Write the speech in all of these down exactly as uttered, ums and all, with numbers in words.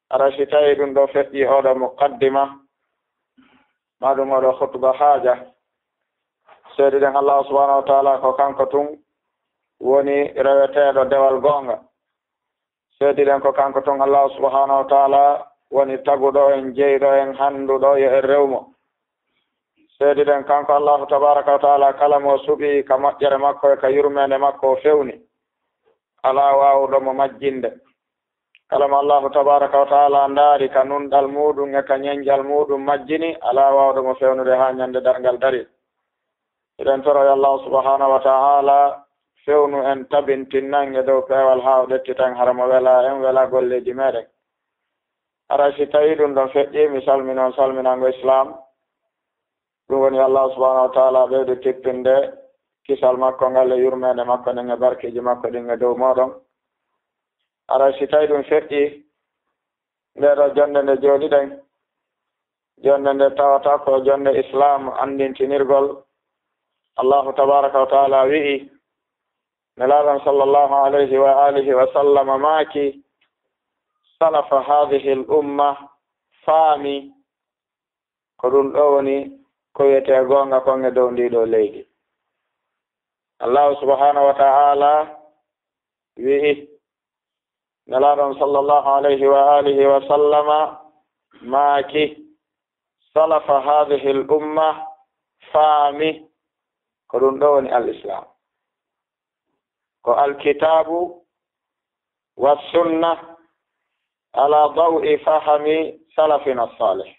Hara si tawii ɗum ɗo feƴƴii oɗo muqaddima, maa ɗum oɗo khutba haaja, seediɗen Allahu subhanahu wa ta'ala ko kanko tun woni reweteeɗo dewal goonga. Seediɗen ko kanko tun Allahu subhanahu wa ta'ala woni taguɗo en, jeyɗo en, hannduɗo yo en rew mo. Seediɗen kanko Allahu tabaraka wa ta'ala kala mo suɓii ka moƴƴere makko e ka yurmeende makko o fewni. Alaa waawuɗo mo majjinde. Kala mo Allahu tabaraka wa ta'ala ndaari ka nunɗal muuɗum e ka ñenƴal muuɗum majjini, alaa waawuɗo mo fewnude haa ñande darngal dari. Eɗen toro yo Allahu subhanahu wa ta'ala fewnu en, tabintinan e dow peewal haa o ƴettita en hara mo wela en, wela golleeji meɗen. Hara si tawii ɗum ɗon feƴƴii, mi salmini on salminango Islam. Ɗum woni Allahu subhanahu wa ta'ala ɓeydu tippinde kisal makko ngal e yurmeende makko nden e barkeeji makko ɗin e dow mooɗon. Hara si tawii ɗum feƴƴii, nde ɗo jonnde nde jooɗiɗen, jonnde nde tawata ko jonnde Islam anndintinirgol. Allahu tabaraka wa ta'ala wi'i, Nelaaɗo on sallallahu alayhi wa alihi wa sallama maaki, salafa hadhihi al umma, faami, ko ɗum ɗo woni ko wiyetee goonga kon e dow ndii ɗoo leydi. Allahu subhanahu wa ta'ala wi'i, Nelaaɗo on sallallahu alayhi wa alihi wa sallama maaki, salafa hadhihi al umma, faami, ko ɗum ɗo woni al Islam. Ko al kitabu wa sunna ala dawi fahami salafina salih.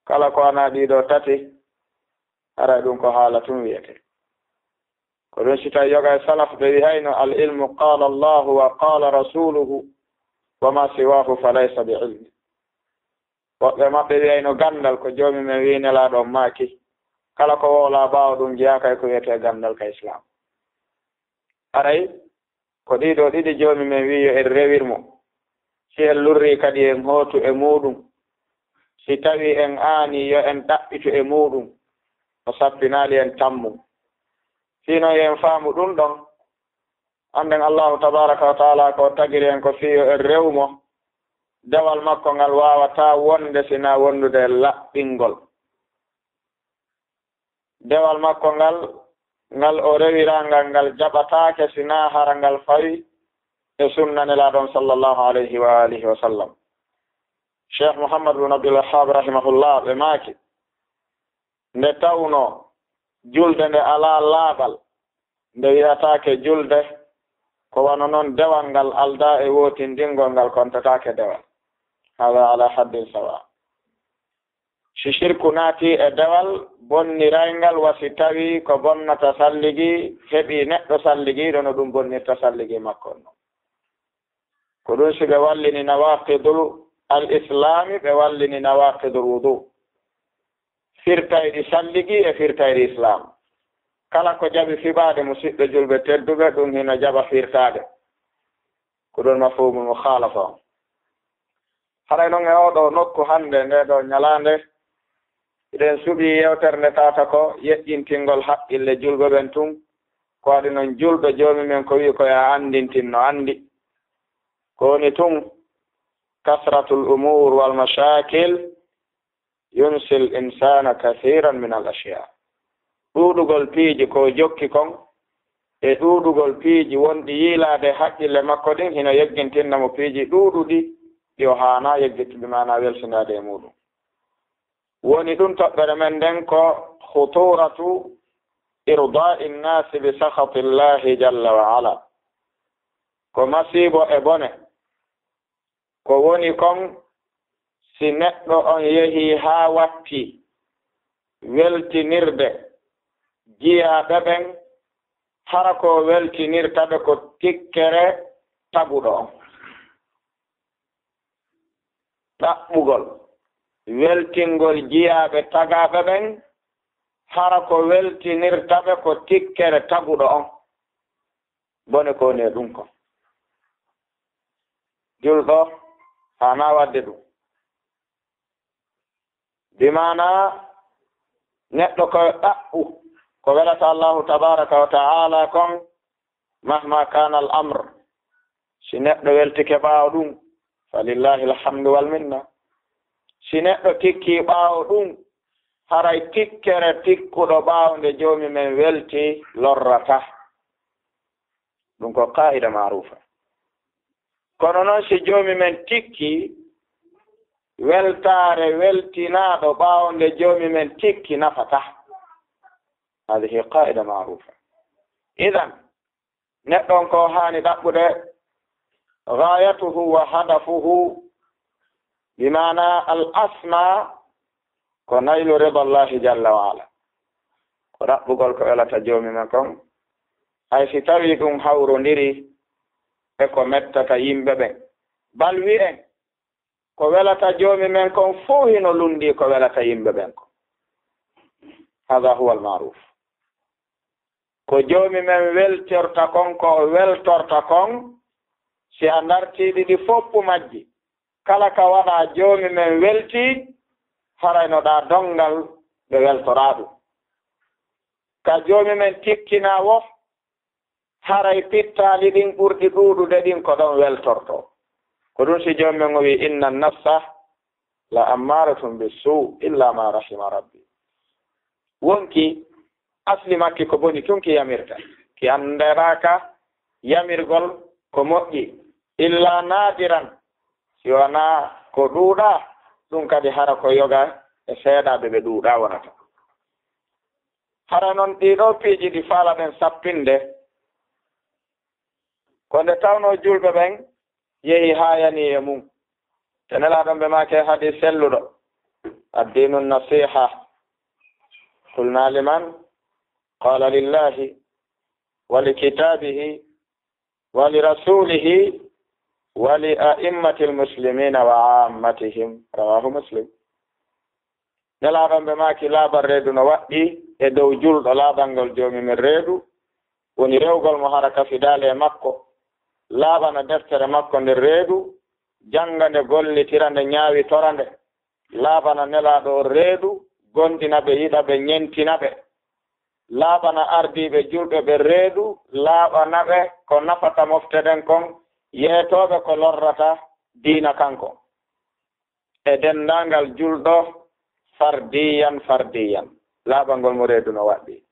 Kala ko ana ɗiɗo tati, haray ɗum ko haala tun wiyete. Ko ɗum si tawi yoga e salaf ɓe wi'ayno, "Al ilmu qala Allahu wa qala rasuluhu, wa ma siwahu fa laysa bi ilmi." Woɓɓe maɓɓe wi'ayno, "Gandal ko joomi men wi'i, Nelaaɗo on maaki. Kala ko wowla ɓaawo ɗum jeyaaka e ko wiyetee gandal ka Islam." Haray ko ɗiɗo ɗiɗi joomi men wi'i yo en rewir mo. Si en lurri kadi en hootu e muuɗum. Si tawi en aani yo en ɗaɓɓitu e muuɗum. O sappinaali en tammum. Fii non yo en faamu ɗum ɗon. Annden Allahu tabaraka wa ta'ala ko tagiri en ko fii yo en rew mo. Dewal makko ngal waawataa wonde sinaa wondude e laɓɓingol. Dewal makko ngal, ngal o rewiraa ngal, ngal jaɓataake sinaa hara ngal fawi e sunna Nelaaɗo on sallallahu alayhi wa alihi wa sallam. Cheikh Muhammad bin Abdul Wahhab rahimahullah ɓe maaki, nde tawno julde nde alaa laaɓal, nde wi'ataake julde, ko wano non dewal ngal aldaa e wootindingol, ngal kontataake dewal. Hada ala haddin sawa. Si shirku naati e dewal bonnirayngal, wa si tawi ko bonnata salligi heɓi neɗɗo salligiiɗo no ɗum bonnirta salligi makko on non. Ko ɗum si ɓe wallini nawaqidul al islami, ɓe wallini nawaqidul wudu. Firtayɗi salligi e firtayɗi islam. Kala ko jaɓi fiɓaade musiɓɓe julɓe tedduɓe, ɗum hino jaɓa firtaade. Ko ɗon mafhumul mukhalafa on. Haray non e oɗo nokku hannde, nde ɗo ñalaande, eɗen suɓi yewtere nde tawata ko yeƴƴintingol haqqille julɓe ɓen tun. Ko waɗi non julɗo joomi men ko wi'i ko ya anndintin no anndi. Ko woni tun, kasratul umur wal mashakil yunsil insana kathiran min al ashya. Ɗuuɗugol piiji ko jokki kon, e ɗuuɗugol piiji wonɗi yiilaade haqqille makko ɗin, hino yeggintinna mo piiji ɗuuɗuɗi ɗi o haanaa yeggittude, maanaa welsindaade e muuɗum. Woni ɗum toɓɓere men nden ko khuturatu irda'i nnasi bi sakhati llahi jalla wa ala. Ko masiibo e bone. Ko woni kon, si neɗɗo on yehii haa watti weltinirde jiyaaɓe ɓen, hara ko weltinirta ɓe ko tikkere taguɗo on. Ɗaɓɓugol weltingol jiyaaɓe tagaaɓe ɓen, hara ko weltinirta ɓe ko tikkere taguɗo on. Bone ko woni e ɗum kon. Julɗo haanaa waɗde ɗum. Bi maanaa neɗɗo ko ɗaɓɓu ko welata Allahu tabaraka wa ta'ala kon, mahma kana al amr. Si neɗɗo weltike ɓaawo ɗum, Falillahi alhamdu wal minna. Si neɗɗo tikkii ɓaawo ɗum, haray tikkere tikkuɗo ɓaawo nde Joomi men welti lorrata. Ɗum ko qaa'ida maaruufa. Kono noon, si Joomi men tikkii, weltaare weltinaaɗo ɓaawo nde Joomi men tikki nafataa. Haadihi qaa'ida maaruufa. Idan, neɗɗo on ko haani ɗaɓɓude, gaayatuhu wa hadafuhu, bi maana al asma, ko naylu rida Allahi jalla wa ala. Ko ɗaɓɓugol ko welata Joomi men kon. Hay si tawii ɗum hawrondiri e ko mettata yimɓe ɓen. Bal wi'en, ko welata Joomi men kon fow hino lunndii ko welata yimɓe ɓen kon. Hada huwa al-ma'ruf. Ko Joomi men weltorta kon, ko o weltorta kon, si a ndartii ɗi ɗi fow majji, kala ka waɗaa Joomi men weltii, haray no ɗaa donngal ɓe weltoraa ɗum. Ka Joomi men tikkinaa woo, haray pittaali ɗin ɓurɗi ɗuuɗude ɗin ko ɗon weltortoo. Ko ɗum si Joomi men o wi'i, "Inna nafsa la ammaaratun bissuu illa ma rahima rabbi." Wonki asli makki ko boni tun ki yamirta. Ki anndiraaka yamirgol ko moƴƴi. Illa naadiran, si wanaa ko ɗuuɗaa, ɗum kadi hara ko yoga e seeɗaaɓe ɓe ɗuuɗaa wonata. Hara non ɗii ɗoo piiji ɗi faalaɗen sappinde, ko nde tawnoo julɓe ɓen yehi haa yani e mum. Te Nelaaɗo on ɓe maaki e hadiis selluɗo, "Addiinu nasiiha." Qulnaa liman? Qaala, "Lillaahi wa li kitaabihi wa li rasuulihi wa li a'immatil muslimiina wa aammatihim." Rawaahu Muslim. Nelaaɗo on ɓe maaki, laaɓal reedu no waɗɗii e dow julɗo laaɓangol Joomi men reedu, woni rewgol mo hara kafidaali e makko, laaɓana deftere makko nder reedu, jannga nde, gollitira nde, ñaawitora nde, laaɓana Nelaaɗo on reedu, gomɗina ɓe, yiɗa ɓe, ñentina ɓe, laaɓana ardiiɓe julɓe ɓe reedu, laaɓana ɓe ko nafata mofte ɗen kon, yeetooɓe ko lorrata diina kanko. E denndaangal julɗo fardiyan, fardiyan. Laaɓangol mo reedu no waɗɗii.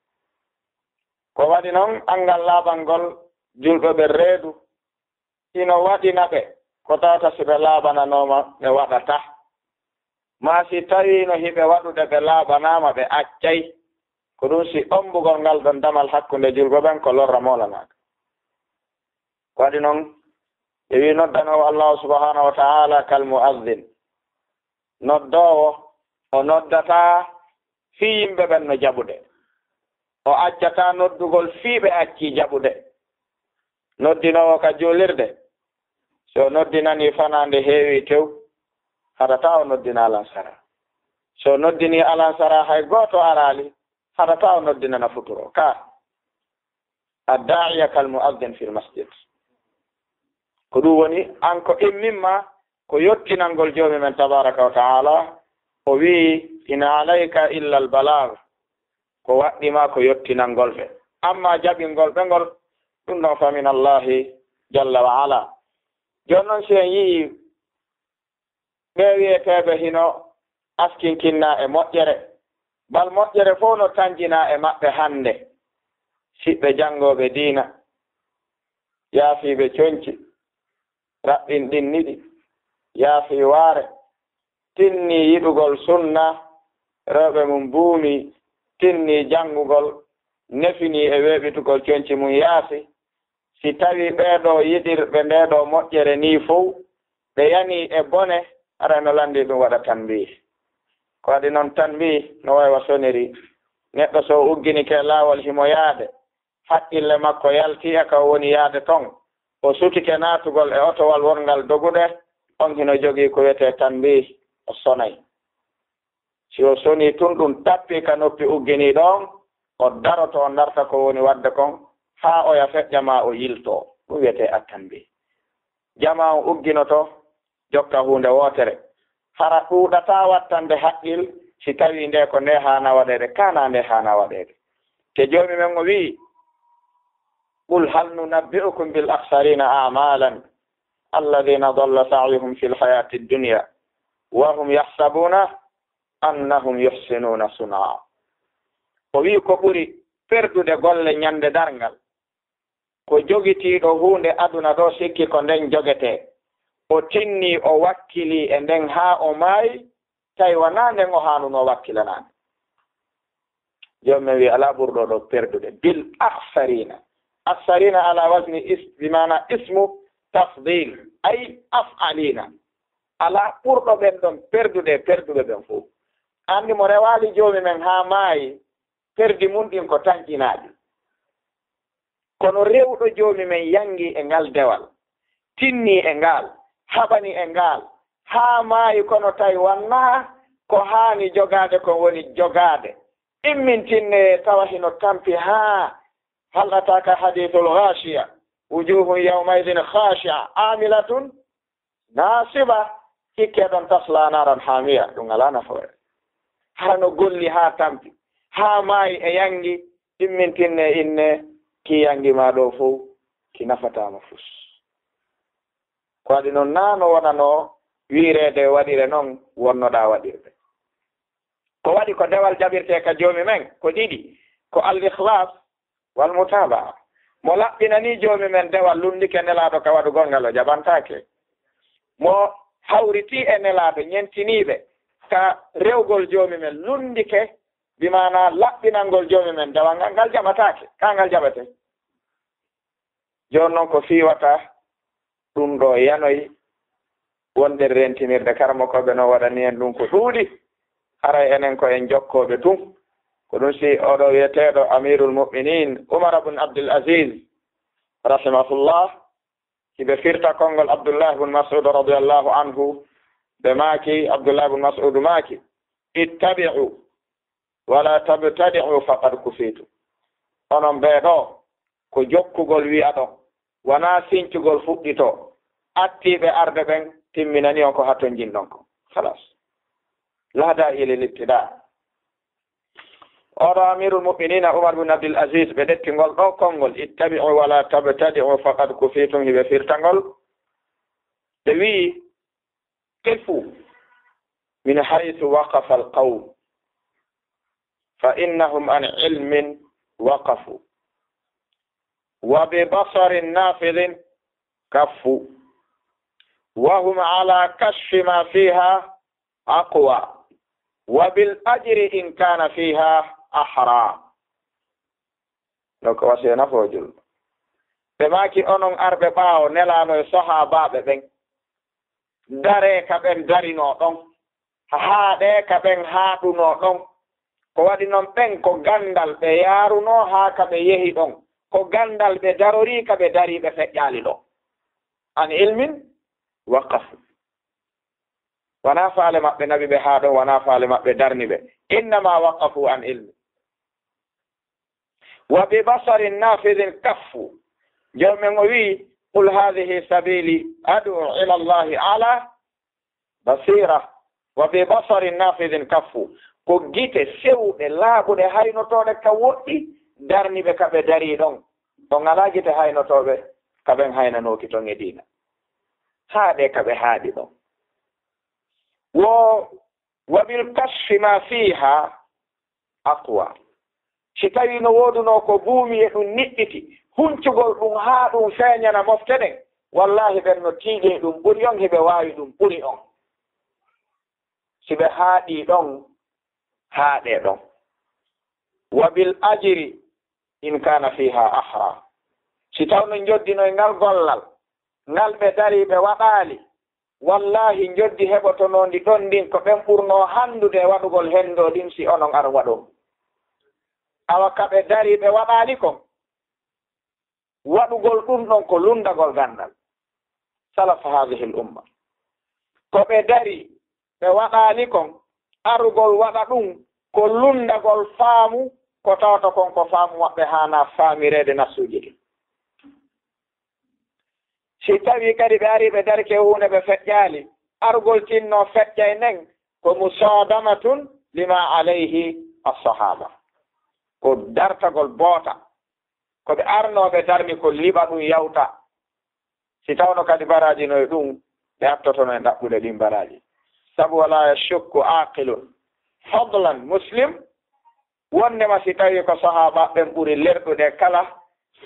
Ko waɗi non, anngal laaɓangol julɓe ɓe reedu, hino waɗina ɓe ko tawata si ɓe laaɓananooma, ɓe waɗataa. Maa si tawiino hiɓe waɗude, ɓe laaɓanaama, ɓe accay. Ko ɗum si ommbugol ngal ɗon damal hakkunde julɓe ɓen ko lorra moolanaaka. Ko waɗi non, ɓe wi'i noddanoowo Allaahu subhaanahu wa ta'aala kal mu'azzin. Noddoowo, o noddataa fii yimɓe ɓen no jaɓude. O accataa noddugol fii ɓe accii jaɓude. Noddinoowo ka juulirde, si o noddinanii fanaande heewii tew, haɗataa o noddina alansara. Si o noddinii alansara hay gooto araali, haɗataa o noddinana futuro. Ka addaa'iya kal mu'azzin fil masjid. Ko ɗum woni, an ko immimma ko yottinangol Joomi men tabaaraka wa ta'aala, o wi'i, "In alayka illa al balaag." Ko waɗɗi ma ko yottinangol ɓe. Amma jaɓingol ɓe ngol, ɗum ɗon fa min Allaahi jalla wa ala. Jooni non, si en yi'i ɓee wi'eteeɓe hino askinkinnaa e moƴƴere, bal moƴƴere fow no tanƴinaa e maɓɓe hannde. Siɓɓe janngooɓe diina, yaafiiɓe conci, raɓɓinɗinniɗi, yaafii waare, tinnii yiɗugol sunna, rewɓe mum buumii, tinnii janngugol, nefinii e weeɓitugol conci mum yaasi. Si tawii ɓee ɗoo yiɗirɓe ndee ɗoo moƴƴere nii fow, ɓe yanii e bone, aray no lanndii ɗum waɗa tanbiih. Ko waɗi non tanbiih no wayi wa soniri. Neɗɗo so o ugginike laawol himo yaade, haqqille makko yaltii e ka o woni yaade ton, o sutike naatugol e otowal wonngal dogude, on hino jogii ko wiyetee tanbiih, o sonay. Si o sonii tun, ɗum tappii ka noppi ugginii ɗon, o daroto, o darta ko woni waɗde kon, haa oya feƴƴa maa o yiltoo. Ɗum wiyetee attanbiih. Jamaa on ugginoto, jokka huunde wootere. Hara ɗuuɗataa wattande haqqil si tawii ndee ko ndee haana waɗeede, kaanaa ndee haana waɗeede. Te Joomi men o wi'i, "Qul hal nunabbi'ukum bil akhsarina a'malan." الذين ضل سعيهم في الحياة الدنيا وهم يحسبون أنهم يحسنون صنعا. O wi'i ko ɓuri perdude golle ñande darngal, ko jogitiiɗo huunde aduna ɗo sikki ko nden jogetee. O tinni, o wakkili e nden haa o maayi, tawi wanaa nden o haanunoo wakkilanaade. Jooni men wi alaa ɓurɗo ɗo perdude. Bil akhsarina. Akhsarina ala wazni is-, bi maana ismu tafdil, ay af'alina. Alaa ɓurɗo ɓen ɗon perdude e perduɓe ɓen fof. Anndi mo rewaali Joomi men haa maayi, perdi mun ɗin ko tanƴinaaɗi. Kono rewɗo Joomi men yangi e ngal dewal, tinni e ngal, haɓani e ngal, haa maayi, kono tawi wannaa ko haani jogaade kon woni jogaade. Immintinne tawa hino tampi haa, hal ataaka hadiisul ghaashiya, wujuuhun yawmaidin khaashi'a, aamilatun naasiba, hikke ɗon taslaa naaran haamiya, ɗum alaa nafoore. Hara no golli haa tampi, haa maayi e yangi, immintinne inne, ki yangi maa ɗo fow, ki nafataa mo fus. Ko waɗi noon naa no wonanoo wiireede waɗire noon wonnoɗaa waɗirde. Ko waɗi ko dewal jaɓirtee ka Joomi men ko ɗiɗi, ko al-ikhlaas wal-mutaabaa. Mo laɓɓinanii Joomi men dewal, lunndike Nelaaɗo ka waɗugol ngal, o jaɓantaake. Mo hawritii e Nelaaɗo, ñentiniiɓe ka rewgol Joomi men, lunndike, bi maanaa laɓɓinangol Joomi men dewal ngal, ngal jaɓataake, kaa ngal jaɓatee. Jooni noon ko fii wata ɗum ɗo yanoy wonde rentinirde. Karamokooɓe no waɗani en ɗum ko ɗuuɗi. Haray enen ko en jokkooɓe tun. Ko ɗum si oɗo wiyeteeɗo Amirul Mu'minin Umar ibn Abdul Aziz, rahimahullah, hiɓe firta konngol Abdullah ibn Mas'ud radiyallahu anhu, ɓe maaki, Abdullah ibn Mas'ud maaki, "Ittabi'u wala tabtadi'u faqad kufitu." Onon ɓee ɗoo, ko jokkugol wi'a ɗon, wanaa sincugol fuɗɗitoo. Attiiɓe arde ɓen timminani on ko hattonjinɗon kon. Khalas. Laa daa'i lil ibtidaa. Oɗo Amirul Mu'minina Umar bin Abdul Aziz, ɓe ɗetti ngol ɗoo konngol, "Ittabi'u wala tabtadi'u faqad kufitum", hiɓe firta ngol. Ɓe wi'i, "Qifu min haythu waqafa al-qawm, fa innahum an ilmin waqafu, wa bi basarin nafidhin kaffu, wa hum ala kashfi ma fiha aqwa, wa bil ajri in kana fiha ahra." Ɗo ko wasiya nafoojol. Ɓe maaki, "Onon arɓe ɓaawo, nelaano e sahaabaaɓe ɓen, daree ka ɓen darinoo ɗon, haaɗee ka ɓen haaɗunoo ɗon." Ko waɗi non ɓen ko ganndal ɓe yaarunoo haa ka ɓe yehi ɗon, ko ganndal ɓe darorii ka ɓe darii ɓe feƴƴaali ɗon. An ilmin waqafu. Wanaa faale maɓɓe naɓi ɓe haa ɗon, wanaa faale maɓɓe darni ɓe. Innama waqafu an ilmi. Wa bi basarin nafidhin kaffu. Joomi men o wi'i, "Qul hadhihi sabili ad'u ila Allahi ala basira, wa bi basarin nafidhin kaffu." Ko gite sewɗe, laaɓuɗe, haynotooɗe ka woɗɗi, darni ɓe ka ɓe darii ɗon. On alaa gite haynotooɓe ka ɓen haynanooki ton e diina. Haaɗee ka ɓe haaɗi ɗon. Wo, wa bil kashfi ma fiha aqwa. Si tawii no woodunoo ko buumi e ɗum niɓɓiti, huncugol ɗum haa ɗum feeñana mofte ɗen, wallaahi ɓen no tiiɗi e ɗum ɓuri on, hiɓe waawi ɗum ɓuri on. Si ɓe haaɗii ɗon, haaɗee ɗon. Wa bil ajri in kana fiha ahra. Si tawno njoddinoy ngal gollal, ngal ɓe darii ɓe waɗaali, wallaahi njoddi heɓotonoondi ɗon ndin ko ɓen ɓurnoo hanndude e waɗugol henndoo ɗin si onon aron waɗon. Awa ka ɓe darii ɓe waɗaali kon, waɗugol ɗum ɗon ko lunndagol ganndal. Salaf hadhihi al umma. Ko ɓe darii ɓe waɗaali kon, arugol waɗa ɗum ko lunndagol faamu, ko tawata kon ko faamu maɓɓe haanaa faamireede nassuuji ɗin. Si tawii kadi ɓe arii ɓe darike huunde ɓe feƴƴaali, arugol tinno feƴƴay nden ko musaadamatun lima alayhi as-sahaaba. Ko dartagol boota. Ko ɓe arnoo ɓe darni ko liɓa ɗum yawta. Si tawno kadi baraaji no e ɗum, ɓe attotono e ɗaɓɓude ɗin baraaji. Sabu wala yashukku aqilun, fadlan muslim, wonndema si tawi ko sahaaba ɓen ɓuri lerɗude kala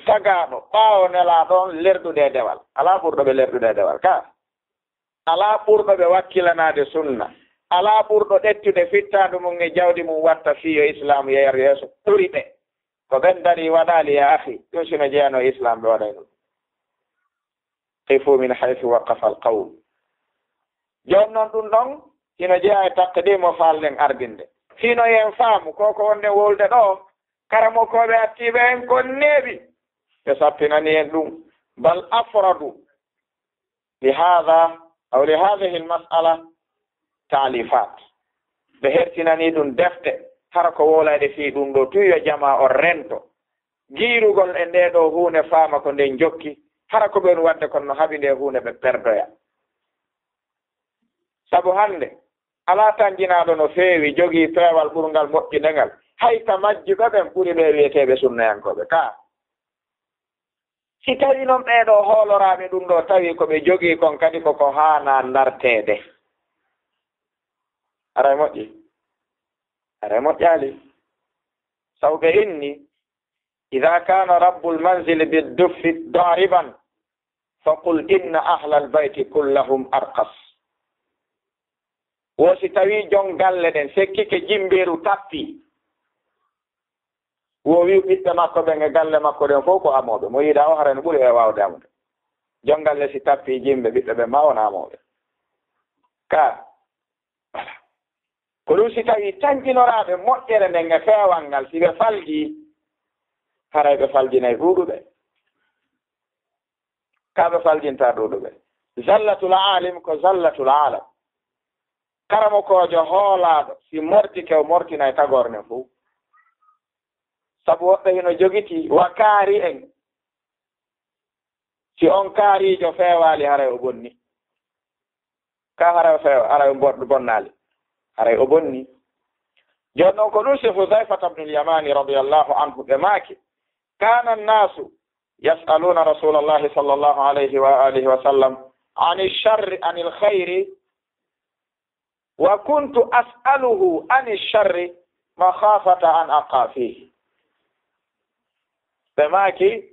tagaaɗo ɓaawo Nelaaɗo on lerɗude e dewal. Alaa ɓurɗo ɓe lerɗude e dewal ka. Alaa ɓurɗo ɓe wakkilanaade sunna. Alaa ɓurɗo ƴettude fittaandu mum e jawdi mum watta fii yo Islaamu yeeru yeeso ɓuri ɓe. Ko ɓen darii waɗaali, yaa akhi, ɗum si no jeyanoo e Islaam ɓe waɗayno ɗum. Qifu min haythu waqafa al-qawl. Jooni non ɗum ɗon hino jeyaa e taqdim mo faalɗen ardinde. Fii no en faamu ko ko wonɗen wowlude ɗoo, karamokooɓe attiiɓe en kon neeɓi. Ɓe sappinani en ɗum. Bal afradu li haadha aw li haadhihi al-mas'ala taalifat. Ɓe hertinanii ɗum defte, hara ko wowlayde fii ɗum ɗoo tun yo jamaa on rento. Giirugol e ndee ɗoo huunde faama ko nden jokki, hara ko ɓe woni waɗde kon no haɓi ndee huunde ɓe perdoya. Sabu hannde, alaa tanjinaaɗo no feewi jogii peewal ɓurngal moƴƴude ngal, hay ka majjuɓe ɓen ɓuri ɓee wi'eteeɓe sunnayankooɓe ka. Si tawii non ɓee ɗoo hooloraaɓe ɗum ɗoo tawi ko ɓe jogii kon kadi ko ko haanaa ndarteede, haray moƴƴi? Haray moƴƴaali. Sabu ɓe inni, "Idha kana rabbul manzili bid-duffi dariban, faqul inna ahlal bayti kullahum arqas." Wo si tawii jon galle ɗen sekkike jimbeeru tappi, wo wi'u ɓiɓɓe makko ɓen e galle makko ɗen fow ko amooɓe. Mo yiɗaa o haray no ɓuri e waawde amude. Jon galle si tappii jimbe, ɓiɓɓe ɓen maa wona amooɓe. Ka, ko ɗum si tawii tanƴinoraaɓe moƴƴere nden e feewal ngal, si ɓe faljii, haray ɓe faljinay ɗuuɗuɓe. Ka ɓe faljinta ɗuuɗuɓe. Zallatul aalim ko zallatul aalam. Karamokoojo hoolaaɗo, si mortike, o mortinay tagoore nden fow. Sabu woɓɓe hino jogitii wa kaari en. Si on kaariijo feewaali, haray o bonni. Ka haray o feewa, haray o bon-, bonnaali. Haray o bonni. Jooni non ko ɗum si Hudhayfata ibn al-Yamani radiyallahu anhu ɓe maaki, "Kana an-nasu yas'aluna Rasulallahi sallallahu alayhi wa alihi wa sallam ani sharri, anil khayri, wa kuntu as'aluhu ani sharri makhafata an aqa fihi." Ɓe maaki,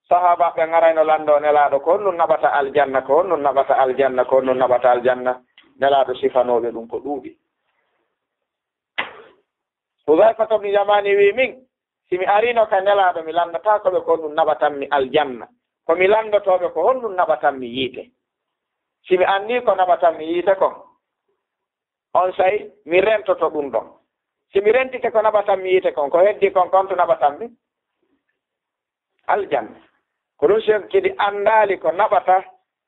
sahaabaaɓe ɓen arayno lanndoo Nelaaɗo ko honɗum naɓata aljanna, ko honɗum naɓata aljanna, ko honɗum naɓata aljanna. Nelaaɗo sifanooɓe ɗum ko ɗuuɗi. Hudhayfata ibn Yamani wi'i, min, si mi ariino ka Nelaaɗo, mi lanndataako ɓe ko honɗum naɓatammi aljanna. Ko mi lanndotoo ɓe ko honɗum naɓatammi yiite. Si mi anndii ko naɓatammi yiite kon, onsay mi rentoto ɗum ɗon. Si mi rentike ko naɓatammi yiite kon, ko heddii kon, kon to naɓatammi? Aljanna. Ko ɗum si on kadi anndaali ko naɓata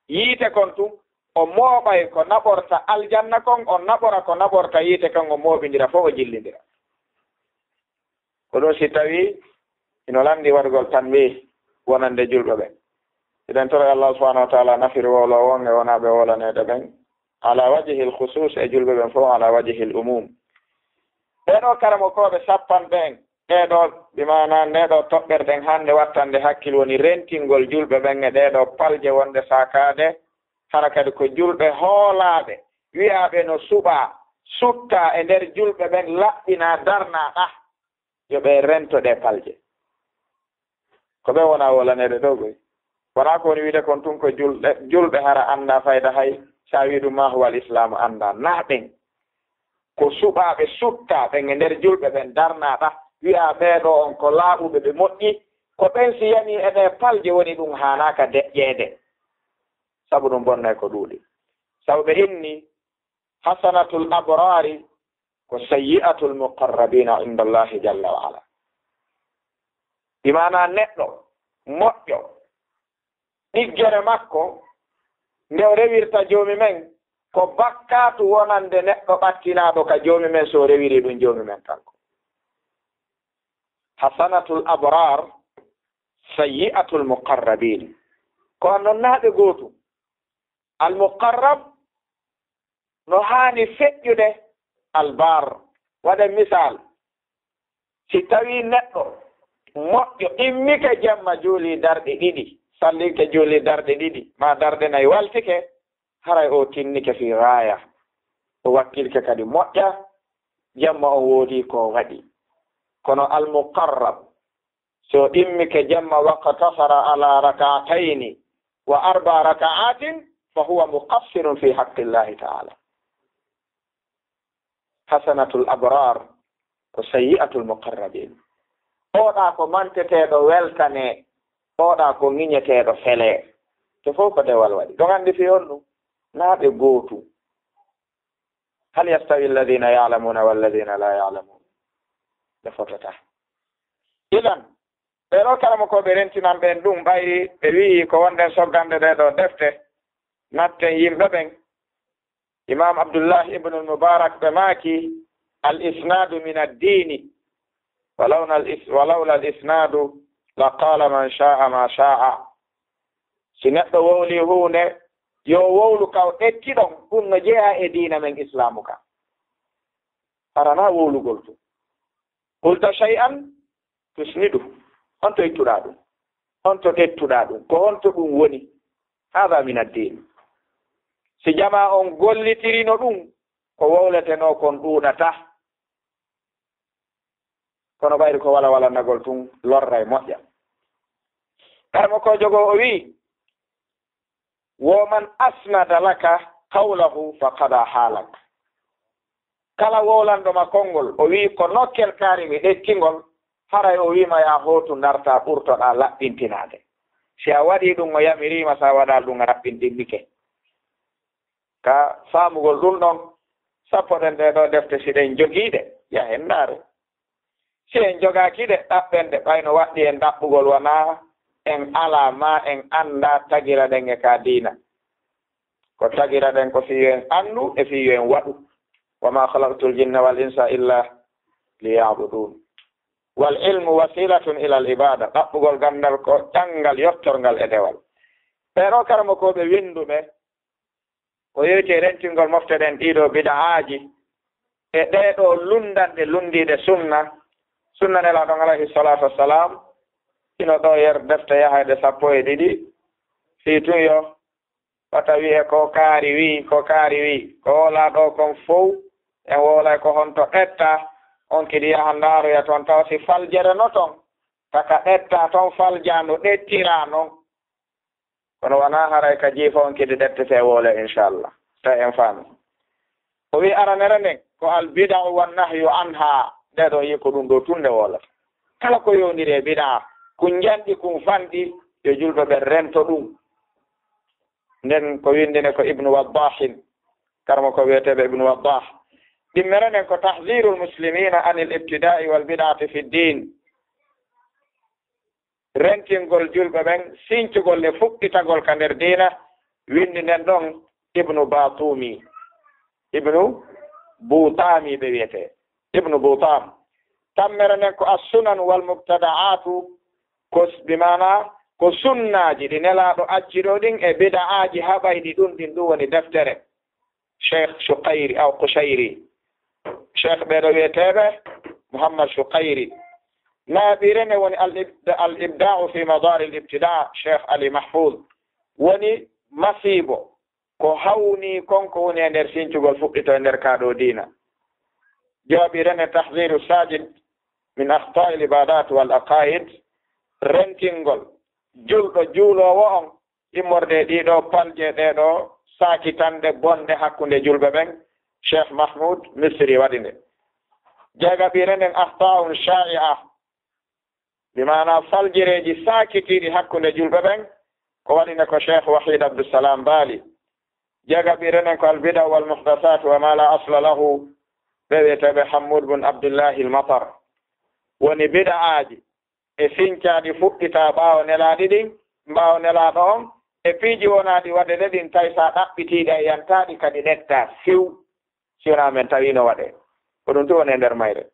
yiite kon tun, o mooɓay ko naɓorta aljanna kon, o naɓora ko naɓorta yiite kon, o mooɓindira fow, o jillindira. Ko ɗum si tawii hino lanndii waɗugol tanbiih wonande julɓe ɓen. Eɗen toro Allah subhanahu wa ta'ala nafir wowloowo on e wonaaɓe wowlaneede ɓen, ala wajhil khusus e julɓe ɓen fow, ala wajhil umum. Ɓee ɗoo karamokooɓe sappanɓe en, ɓee ɗoo, bi maanaa ndee ɗoo toɓɓere ɗen hannde wattande hakkil woni rentingol julɓe ɓen e ɗee ɗoo palje wonde saakaade, hara kadi ko julɓe hoolaaɓe, wi'aaɓe no suɓaa, suttaa e nder julɓe ɓen, laɓɓinaa, darnaa ɗah, yo ɓe rento ɗee palje. Ko ɓe wonaa wowlaneede ɗoo koy. Wonaa ko woni wi'ude kon tun ko julɓe, julɓe hara anndaa fayda hay, si a wi'i ɗum maa huwal islaamu anndaa. Naa ɓen. Ko suɓaaɓe suttaa ɓen e nder julɓe ɓen darnaa ɗah, wi'aa ɓee ɗoo on ko laaɓuɓe, ɓe moƴƴi. Ko ɓen si yanii e ɗee palje woni ɗum haanaaka deƴƴeede. Sabu ɗum bonnay ko ɗuuɗi. Sabu ɓe inni, hasanatul abrari ko sayyi'atul muqarrabina inda Allahi jalla wa ala. Bi maanaa neɗɗo moƴƴo, ɗiggere makko nde o rewirta Joomi men, ko bakkaatu wonande neɗɗo ɓattinaaɗo ka Joomi men, so o rewiri ɗum Joomi men kanko. Hasanatul abrar, sayyi'atul muqarrabin. Ko non naa ɓe gootum. Al muqarrab no haani feƴƴude al bar. Waɗen misal, si tawii neɗɗo moƴƴo immike jemma, juulii darɗe ɗiɗi, Sallinke juuli darɗe ɗiɗi, maa darɗe nayi waltike, haray o tinnike fii gaaya. O wakkilike kadi moƴƴa, jemma on woodi ko waɗi. Kono al-muqarrab, so immike jemma, waqtasara ala rak'atayni wa arba rak'atin, fa huwa muqassirun fi haqqillahi ta'ala. Hasanatul abrar ko sayyi'atul muqarrabin. Oɗa ko manteteeɗo weltane, oɗa ko ŋiñeteeɗo fele. To fof ko dewal waɗi. Ɗon anndi fii honɗum? Naa ɓe gootu. Hal yastawi alladhina ya'lamuna walladhina la ya'lamun? Ɓe fotataa. Idan, ɓee ɗoo karamokooɓe rentinan ɓen ɗum, ɓay ɓe wi'i ko wonɗen soggande ɗee ɗoo defte, natten yimɓe ɓen. Imam Abdullah ibn al-Mubarak ɓe maaki, "Al-isnadu min ad-dini, walawla al-is-, walawla al-isnadu la qala man sha'a ma sha'a." Si neɗɗo wowli huunde, yo wowlu ka o ƴetti ɗon, ɗum no jeyaa e diina men Islaamu ka. Aranaa wowlugol tun. Qulta shay'an tusnidu. Honto ittuɗaa ɗum? Honto ƴettuɗaa ɗum? Ko honto ɗum woni? Hada min ad-din. Si jamaa on gollitirino ɗum, ko wowletenoo kon ɗuuɗata. Kono ɓayri ko walawalannagol tun lorra e moƴƴa. Karamokoojo goo o wi'i, "Wo man asnada laka qawlahu faqada halak." Kala wowlanɗo ma konngol, o wi'i, "Ko nokkel kaari mi ɗettingol," haray o wi'i ma, "Yaa hootu ndartaa ɓurtoɗaa laɓɓintinaade." Si a waɗii ɗum o yamiriima, si a waɗaali ɗum a laɓɓintinnike. Ka faamugol ɗum ɗon, sappoɗen ɗee ɗoo defte, si ɗen jogii ɗe, yahen ndaaren. Si en jogaaki ɗe, ɗaɓɓen ɗe, ɓay no waɗɗii en ɗaɓɓugol, wanaa en alaa maa en anndaa, tagiraɗen e ka diina. Ko tagiraɗen ko fii yo en anndu e fii yo en waɗu. "Wa ma khalaqtul jinna wal insa illa liya'budun." Wal ilmu wasilatun ilal ibada. Ɗaɓɓugol ganndal ko ƴanngal yottorngal e dewal. Ɓee ɗoo karamokooɓe winnduɓe, ko yowiti e rentingol mofte ɗen ɗii ɗoo bida'aaji e ɗee ɗoo lunndanɗe lunndiiɗe sunna, sunna Nelaaɗo on alayhi salaatu wassalaam, hino ɗoo yer defte yahayɗe sappo e ɗiɗi, fii tun yo wata wi'e ko kaari wi'i, ko kaari wi'i, ko wowlaa ɗoo kon fow, en wowlay ko honto ɗetta, on kadi yaha ndaaroya ton tawa si faljere no ton, taka ɗetta ton faljaandu ɗettiraa non. Kono wanaa haray ka jiifa on kadi ɗettete wowle, inchallah. Tawi en faami. O wi'i aranere nden ko al bid'u wan nahyu anha. Ɗee ɗoo yi'i ko ɗum ɗoo tun nde wowlata. Kala ko yowndiri e bid'a, kun njanɗi, kun fanɗi, yo julɓe ɓen rento ɗum. Nden ko winndine ko Ibnu Waddahin, karamoko wi'eteeɓe Ibnu Waddah. Ɗimmere nden ko tahzirul muslimina anil ibtida'i wal bid'ati fid din. Rentingol julɓe ɓen, sincugol e fuɗɗitagol ka nder diina, winndi nden ɗon Ibnu Batumi. Ibnu Butami ɓe wiyete. Ibnu Butam. Tammere nden ko as-sunan wal mubtada'atu, ko s-, bi maana ko sunnaaji ɗi Nelaaɗo acci ɗoo ɗin e bida'aaji haɓayɗi ɗum, ɗin ɗum woni deftere Cheikh Shuqayri aw Qushayri. Cheikh ɓee ɗoo wiyeteeɓe Muhammad Shuqayri. Nayaɓiire nden woni al-ibda-, al-ibda'u fi madari al-ibtida', Cheikh Ali Mahfouz. Woni masiibo ko hawnii kon ko woni e nder sincugol fuɗɗito e nder kaa ɗoo diina. Jaaɓiire nden tahziru sajid min akhta'i al-ibadat wal aqaid, rentingol julɗo juuloowo on immorde e ɗii ɗoo palje ɗee ɗoo saakitanɗe bonɗe hakkunde julɓe ɓen, Cheikh Mahmoud Misri waɗi nde. Jeegaɓiire nden akhta'un sha'i'a, bi maana faljireeji saakitiiɗi hakkunde julɓe ɓen, ko waɗi nde ko Cheikh Wahid Abdussalam Bali. Jeegaɓiire nden ko al bid'a wal muhdasat wa ma la asla lahu, ɓe wiyeteeɓe Hammud bun Abdullahi al Matar. Woni bid'aaji e sincaaɗi fuɗɗitaa ɓaawo nelaaɗi ɗin, ɓaawo nelaaɗo on, e piiji wonaaɗi waɗeede ɗin, tawi sa ɗaɓɓitiiɗi a yantaaɗi kadi ɗettaa few, si wonaa men tawi no waɗee. Ko ɗum tun woni e nder mayre.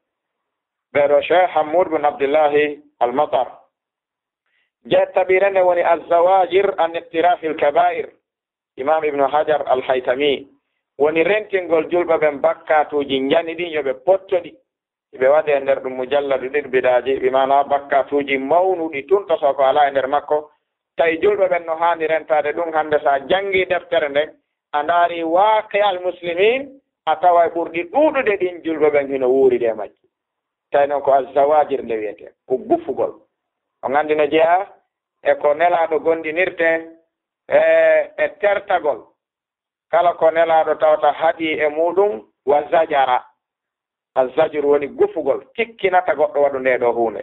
Ɓee ɗoo Cheikh Hammud bun Abdullahi al Matar. Jeeɗiɗaɓiire nden woni az-zawajir an iqtirafi al-kaba'ir. Imam Ibnu Hajar al-Haytami woni rentingol julɓe ɓen bakkaatuuji njani ɗin, yo ɓe potto ɗi. Hiɓe waɗi e nder ɗum mujalladu ɗiɗi bid'aaji, bi maana bakkaatuuji mawnuɗi tun, to so ko alaa e nder makko, Tawi julɓe ɓen no haani rentaade ɗum, hannde so a janngii deftere nden, a ndaari waaqi al muslimin, a taway ɓurɗi ɗuuɗude ɗin julɓe ɓen hino wuuride e majji. Tawi noon ko azzawajir nde wiyetee, ko gufugol. On anndi no jeyaa e ko Nelaaɗo gondinirtee e, e tertagol. Kala ko Nelaaɗo tawata haɗi e muuɗum, wa zajara. Azzajru woni gufugol, tikkinata goɗɗo waɗu ndee ɗoo huunde.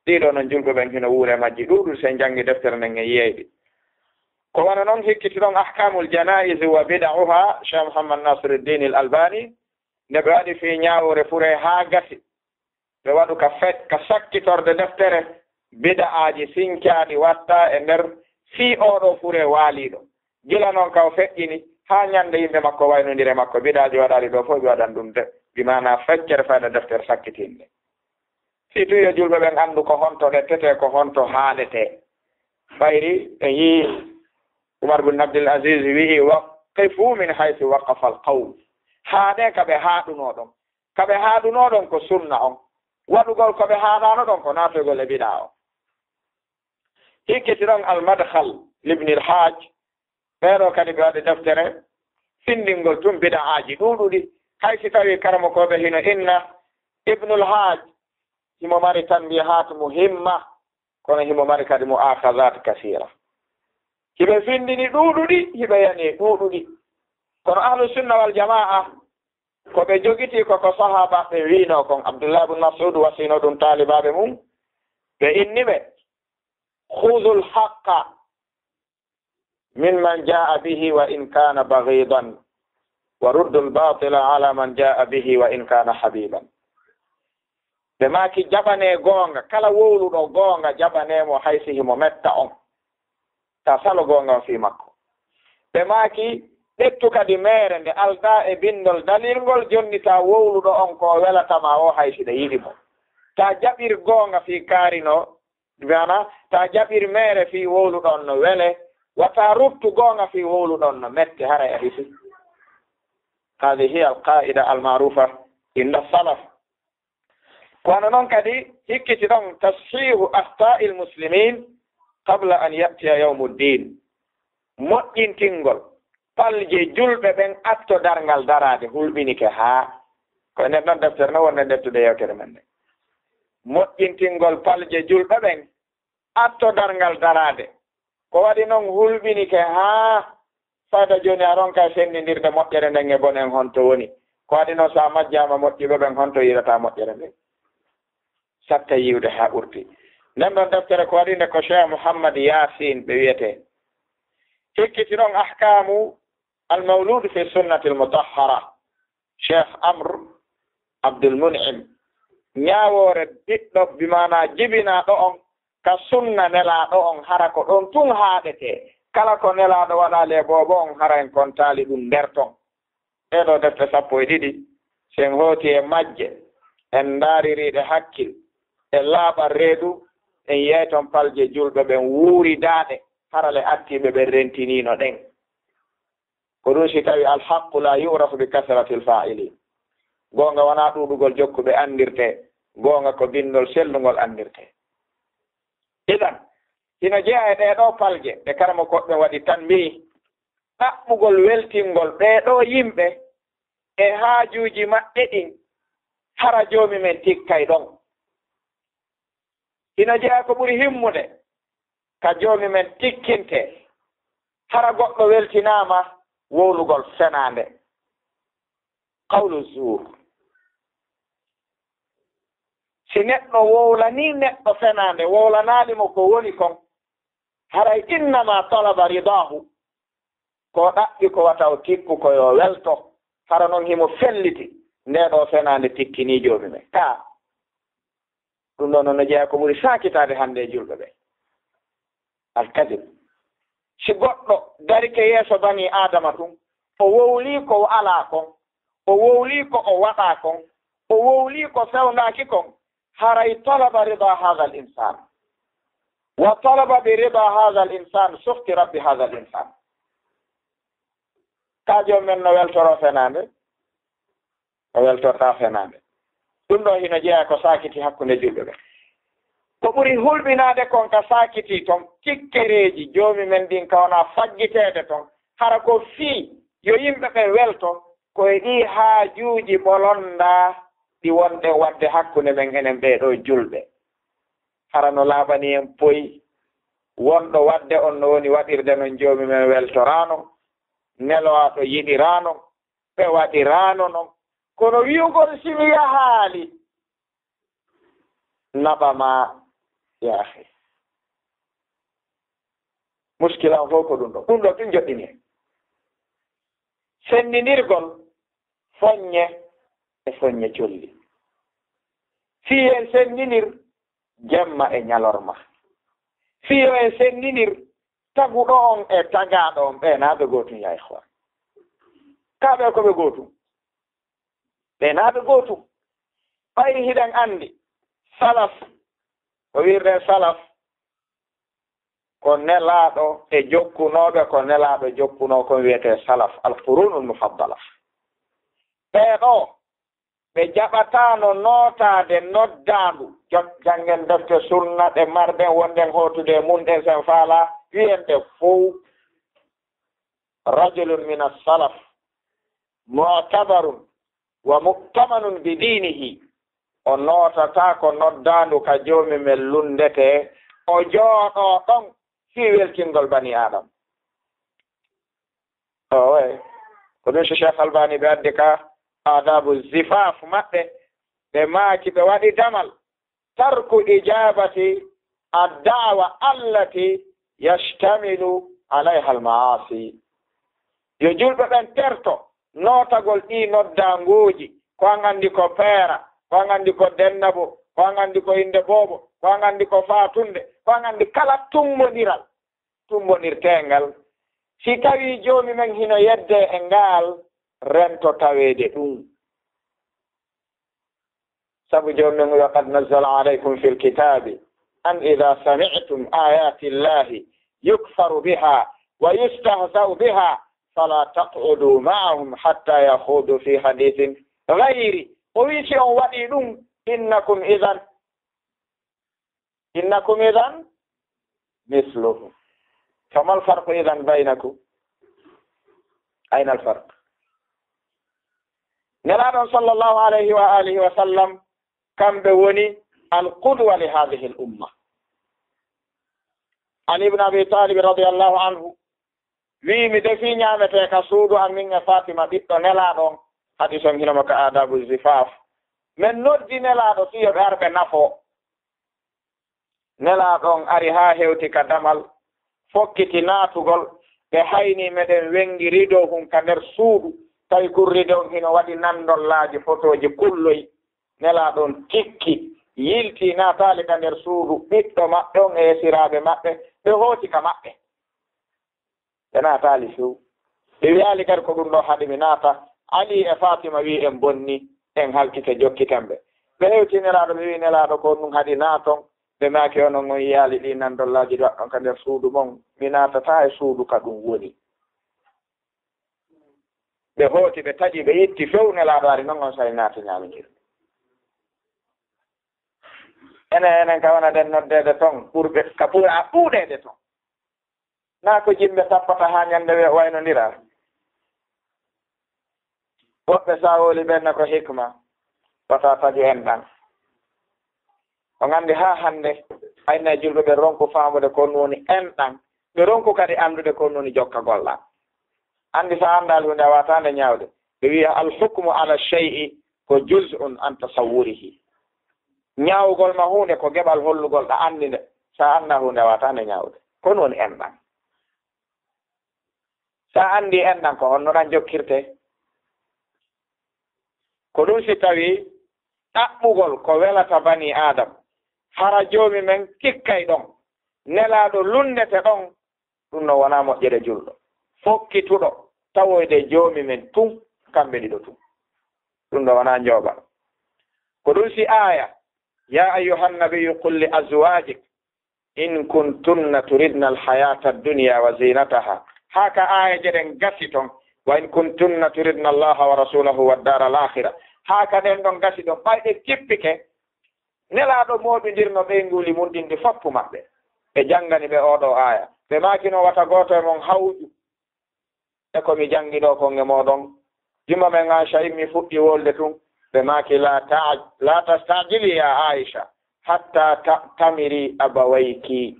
Ɗii ɗoo noon julɓe ɓen hino wuure majji ɗuuɗude, si en janngi deftere nden en yiyay ɗi. Ko wano noon hikkitiɗon Ahkamul Janaiz wa Bida'uha, Cheikh Muhammad Nasiruddin al Albani, nde ɓe waɗi fii ñaawore furee haa gasi. Ɓe waɗu ka fe-, ka sakkitorde deftere bida'aaji sincaaɗi watta e nder fii oo ɗoo furee waaliiɗo. Gila non ka o feƴƴini, haa ñande yimɓe makko waynondiri e makko, bida'aaji waɗaaɗi ɗoo fof ɓe waɗan ɗum de, bi maanaa feccere fayda deftere sakkitiinde. Fii tun yo julɓe ɓen anndu ko honto ɗettetee, ko honto haaletee. Ɓayri en yii Umar bin Abdul Aziz wi'i, "Waqifu min haythu waqafa al-qawm." Haaɗee ka ɓe haaɗunoo ɗon. Ka ɓe haaɗunoo ɗon ko sunna on. Waɗugol ko ɓe haaɗaano ɗon ko naatoygol e bidaa on. Hikkiti ɗon Al-Madkhal Ibn al-Hajj, ɓee ɗoo kadi ɓe waɗi deftere findingol tun bida'aaji ɗuuɗuɗi. Hay si tawii karamokooɓe hino inna Ibn al-Hajj, himo mari tanbihat muhimma, kono himo mari kadi mu'akhazat kasira. Hiɓe findini ɗuuɗuɗi, hiɓe yani ɗuuɗuɗi. Kono Ahlu Sunna wal Jamaa, ko ɓe jogitii ko, ko sahaabaaɓe wiinoo kon, Abdullah ibn Mas'ud wasiino ɗum taalibaaɓe mum, ɓe inni ɓe, "Khudhul haqqa min man jaa bihi wa in kana baghidan, wa ruddul batila ala man jaa bihi wa in kana habiban." Ɓe maaki, "Jaɓanee goonga, kala wowluɗo goonga, jaɓanee mo hay si himo metta on. Ta salo goonga on fii makko." Ɓe maaki, "Ɓettu kadi meere nde aldaa e bindol dalil ngol, jonnita wowluɗo on ko welata ma o hay si ɗa yiɗi mo. Ta jaɓir goonga fii kaari no, maana, ta jaɓir meere fii wowluɗo on no wele, wata ruttu goonga fii wowluɗo on no mette, haray a hisi." Hadhihi al-qaida al-ma'rufa inda salaf. Kono noon kadi, hikkiti ɗon tashihu akhta'il muslimin qabla an ya'tiya yawmuddin. Moƴƴintingol palje julɓe ɓen atto darngal daraade hulɓinike haa. Ko e nder non deftere no wonde ndettude yewtere men nde. Moƴƴintingol palje julɓe ɓen atto darngal daraade. Ko waɗi non hulɓinike haa fayda jooni a ronka senndindirde moƴƴere nden e bonen honto woni. Ko waɗi non so a majjaama moƴƴuɓe ɓen honto yiɗata moƴƴere nden. Satta yiwde haa ɓurti. Nden ɗon deftere ko waɗi nde ko Cheikh Mouhammad Yasin ɓe wiyetee. Hikkiti ɗon ahkamu al-mawlud fi sunnati al-mutahhara. Cheikh Amr Abdul Mun'im. Ñaawoore ɓiɗɗo bi maanaa jibinaaɗo on ka sunna nelaaɗo on, hara ko ɗon tun haaɗetee. Kala ko nelaaɗo waɗaali e boobo on, hara en kontaali ɗum nder ton. Ɗee ɗoo defte sappo e ɗiɗi, si en hooti e majje, en ndaariri ɗe hakkil, e laaɓal reedu, en yiyay ton palje julɓe ɓen wuuridaaɗe, hara le attiiɓe ɓen rentiniino ɗen. Ko ɗum si tawi alhaqqu la yu'rafu bi kasratil fa'ilin. Goonga wonaa ɗuuɗugol jokkuɓe anndirtee, goonga ko bindol sellungol anndirtee. Idan, hino jeyaa e ɗee ɗoo palje ɗe karamokooɓe ɓen waɗi tanbiih, ɗaɓɓugol weltingol ɓee ɗoo yimɓe e haajuuji maɓɓe ɗin, hara Joomi men tikkay ɗon. Hino jeyaa ko ɓuri himmude ka Joomi men tikkintee, hara goɗɗo weltinaama wowlugol fenaande, qawlu zuur. Si neɗɗo wowlanii neɗɗo fenaande, wowlanaali mo ko woni kon, haray innama talaba ridaahu, ko ɗaɓɓi ko wata o tikku ko yo welto, hara non himo felliti ndee ɗoo fenaande tikkinii Joomi men. Kaa, ɗum ɗoo noon no jeyaa ko ɓuri saakitaade hannde e julɓe ɓe. Alkadib. Si goɗɗo darike yeeso banii Aadama tun, o wowlii ko alaa kon, o wowlii ko o waɗaa kon, o wowlii ko fewndaaki kon, haray talaba rida haadha al-insaan. Wa talaba bi rida haadha al-insaan sukhti Rabbi haadha al-insaan. Ka Joomi men no weltoroo fenaande, o weltortaa fenaande. Ɗum ɗoo hino jeyaa ko saakiti hakkunde julɓe ɓe. Ko ɓuri hulɓinaade kon ka saakitii ton, tikkereeji Joomi men ɗin ka wona faggiteede ton, hara ko fii yo yimɓe ɓen welto, ko e ɗii haajuuji ɓolonɗaa ɗi wonɗen waɗde hakkunde men enen ɓee ɗoo julɓe. Hara no laaɓani en poy wonɗo waɗde on no woni waɗirde non Joomi men weltoraano, Nelaaɗo yiɗiraano, ɓe waɗiraano non. Kono wi'ugol si mi yahaali, naɓa maa yaahi. Muskilan fof ko ɗum ɗo. Ɗum ɗo tun joɗɗini en. Senndindirgol foññe e foññe colli. Fii en senndindir jemma e ñalorma. Fii yo en senndindir taguɗo on e tagaaɗo on, ɓe naa ɓe gootun, yaa ikhwan. Kaa ɓe ko ɓe gootun? Ɓe naa ɓe gootun. Ɓay hiɗen anndi salaf, ko wi'irɗen salaf, ko Nelaaɗo e jokkunooɓe ko Nelaaɗo jokkunoo kon wi'etee salaf, al-qurunul mufaddala. Ɓee ɗoo, ɓe jaɓataano nootaade noddaandu. Jo-, janngen defte sunna ɗe marɗen wonɗen hootude e mun ɗen, sen faalaa wi'en ɗe fow. Rajulun min as-salaf mu'tabarun wa mu'tamanun bi diinihi. O nootataako noddaandu ka Joomi men lunndetee, o jooɗoo ɗon fii weltingol banii Aadama. Owe, ko ɗum si Cheikh Albani ɓe addi ka aadaabu zifaaf maɓɓe, ɓe maaki ɓe waɗi damal, tarku ijaabati ad-da'wa allati yashtamilu alayha al-ma'asi. Yo julɓe ɓen terto nootagol ɗii noddaanguuji, ko an anndi ko peera, ko an anndi ko dennabo, ko an anndi ko innde boobo, ko an anndi ko faatunde, ko an anndi kala tummbondiral tummbondirteengal. Si tawii Joomi men hino yeddee e ngaal, rento taweede ɗum. Sabu Joomi men wi'i, "Qad nazzala alaykum fil kitaabi an idha sami'tum ayati Llahi yukfaru biha wa yustahza'u biha fala taq'udu ma'ahum hatta yakhudu fi hadithin ghayri." O wi'i, si on waɗii ɗum, innakum idhan innakum idhan misluhum. Famal farqu idhan baynakum? Ayna al farq? Nelaaɗo on sallallahu alayhi wa alihi wa sallam, kamɓe woni al qudwa li hadhihi al umma. Ali ibn Abi Talib radiyallahu anhu wi'i, mi defii ñaametee ka suudu am, min e Fatima ɓiɗɗo Nelaaɗo on. Hadis on hino mo ka Aadabu Zifaaf. Men noddi Nelaaɗo fii yo ɓe ar ɓe nafoo. Nelaaɗo on ari haa hewti ka damal, fokkiti naatugol. Ɓe haynii meɗen wenngi rido hun ka nder suudu, tawi kun rido on hino waɗi nandollaaji fotooji kulloy. Nelaaɗo on tikki, yiltii, naataali ka nder suudu. Ɓiɗɗo maɓɓe on e esiraaɓe maɓɓe, ɓe hooti ka maɓɓe. Ɓe naataali few. Ɓe wi'aali kadi ko ɗum ɗoo haɗi mi naata. Ali e Fatima wi'i en bonni, en halkike, jokkiten ɓe. Ɓe hewti Nelaaɗo, ɓe wi'i Nelaaɗo ko ɗum haɗi naaton. Ɓe maaki onon on yi'aali ɗii nandollaaji ɗi waɗɗon ka nder suudu mon, mi naatataa e suudu ka ɗum woni. Ɓe hooti, ɓe taƴi, ɓe itti few, Nelaaɗo ari non on sali naati ñaamindirde. Enen, enen ka wona ɗen noddeede ton, ɓurɓe, ka ɓura ɗuuɗeede ton. Naa ko jimɓe tappata haa ñannde we-, waynondira. Woɓɓe sawooli ɓen na ko hikma, wata taƴu enɗan. On anndi haa hannde, aynay julɓe ɓe ronku faamude ko woni enɗan, ɓe ronku kadi anndude ko woni jokkagol ɗan. Anndi sa anndaali huunde a waataande ñaawde. Ɓe wi'a al hukmu ala shay'i ko juz'un an tasawwurihi. Ñaawugol ma huunde ko geɓal hollugol ɗa anndi nde. Sa annda huunde a waataande ñaawde. Ko woni enɗan. Sa anndi enɗan ko honno ɗan jokkirte? Ko ɗum si tawi ɗaɓɓugol ko welata banii Aadam, hara Joomi men tikkay ɗon, Nelaaɗo lunndete ɗon, ɗum ɗon wonaa moƴƴere julɗo. Fokkituɗo tawoyde Joomi men tun, kamɓe ɗiɗo tun. Ɗum ɗon wonaa njooɓal. Ko ɗum si aaya, "Ya ayyuhan nabiyyu qul li azwajik in kuntunna turidna al-hayata ad-dunya wa zinataha." Haa ka aayeeje ɗen gasi ton, "Wa in kuntunna turidna Allaha wa rasulahu wad dara al-akhira." Haa ka ɗen ɗon gasi ɗon, ɓay ɗe kippike, Nelaaɗo mooɓindirno ɓeynguuli mum ɗin ɗi foppu maɓɓe. Ɓe janngani ɓe oo ɗoo aaya. Ɓe maaki non wata gooto e mon hawju e ko mi janngi ɗoo kon e mooɗon. Yumma men Aisha immi fuɗɗi wolde tun. Ɓe maaki, "La ta-, la tastajili ya Aisha, hatta ta'tamiri abawayki."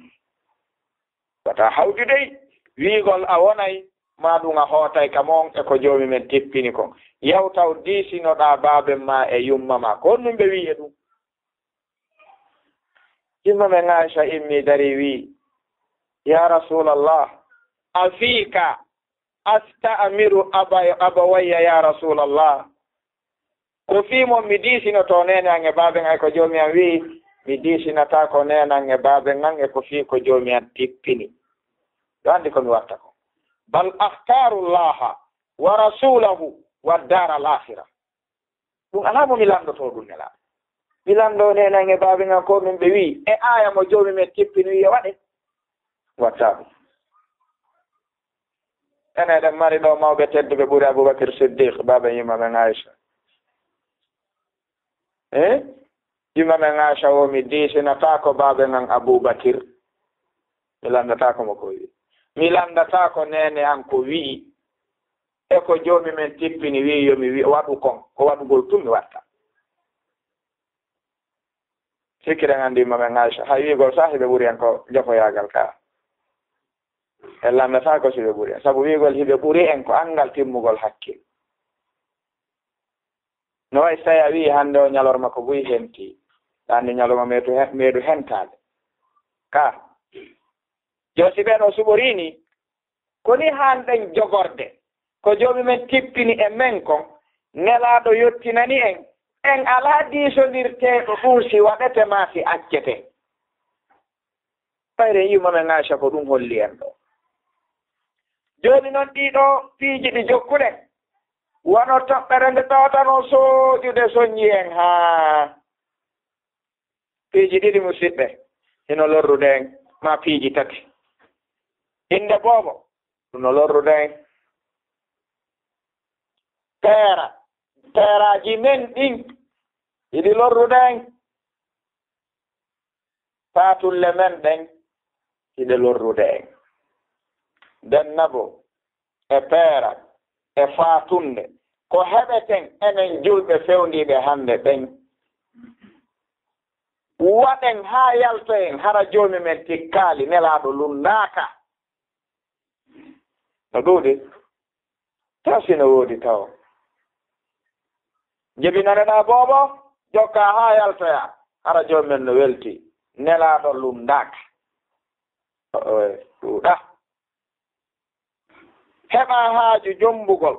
Wata hawju dey, wiigol a wonay, maa ɗum a hootay ka mon e ko Joomi men tippini kon. Yaw taw diisinoɗaa baaben maa e yumma maa. Ko honɗum ɓe wi'i e ɗum? Yumma men Aisha immi dari wi'i, "Ya Rasulallah, afiika asta'miru aba-, abawayya ya Rasulallah?" Ko fii mon mi diisinoto neene an e baaben an e ko Joomi an wi'i? Mi diisinataa ko neene an e baaben an e ko fii ko Joomi an tippini. Ɗo anndi ko mi watta ko. Bal akhtaru Allaha wa rasulahu wa dara al-akhira. Ɗum alaa mo mi lanndotoo ɗum, Nelaaɗo. Mi lanndoo neene an e baaben an ko ɗum ɓe wi'i, e aaya mo Joomi men tippini wi'i e waɗe. Watta ɗum. Enen eɗen mari ɗo mawɓe tedduɓe ɓuri Abubakar Siddiq, baaba yumma men Aisha. Eh? Yumma men Aisha o, mi diisinataako baaben an Abubakar. Mi lanndataako mo ko wi'i. Mi lanndataako neene an ko wi'i. E ko Joomi men tippini wi'i yo mi wi-, waɗu kon. Ko waɗugol tun mi watta. Sikkiɗen anndi yumma men Aisha, hay wi'ugol sah hiɓe ɓuri en ko jofoyaagal ka. En lanndataako si ɓe ɓuri en. Sabu wi'ugol hiɓe ɓuri en ko anngal timmugol hakkil. No wayi si tawi a wi'i hannde o ñalorma ko buy henti. Ɗa anndi ñalorma meetu he-, meeɗu hentaade. Ka. Yo si ɓen o suɓorii ni, ko ni haanɗen jogorde. Ko Joomi men tippini e men kon, Nelaaɗo yottinani en, en alaa diisondirteeɗo ɗum si waɗete maa si accete. Ɓayri en yumma men Aisha ko ɗum holli en ɗo. Jooni non ɗii ɗoo piiji ɗi jokkuɗen, wano toɓɓere nde tawata no sooƴude soñi en haa. Piiji ɗiɗi, musiɓɓe, hino lorrude en, maa piiji tati. Innde boobo, ɗum no lorrude en. Peera, peeraaji men ɗin, hiɗi lorrude en. Faatulle men ɗen, hiɗe lorrude en. Den nabo, e peera, e faatunde, ko heɓeten enen julɓe fewndiiɓe hannde ɓen? Waɗen haa yaltoyen, hara Joomi men tikkaali, Nelaaɗo lunndaaka. No ɗuuɗi? Taw si no woodi taw. Jebinanoɗaa boobo, jokkaa haa yaltoyaa, hara Joomi men no welti, Nelaaɗo lunndaaka. O, o, ɗuuɗa. Heɓaa haaju jommbugol.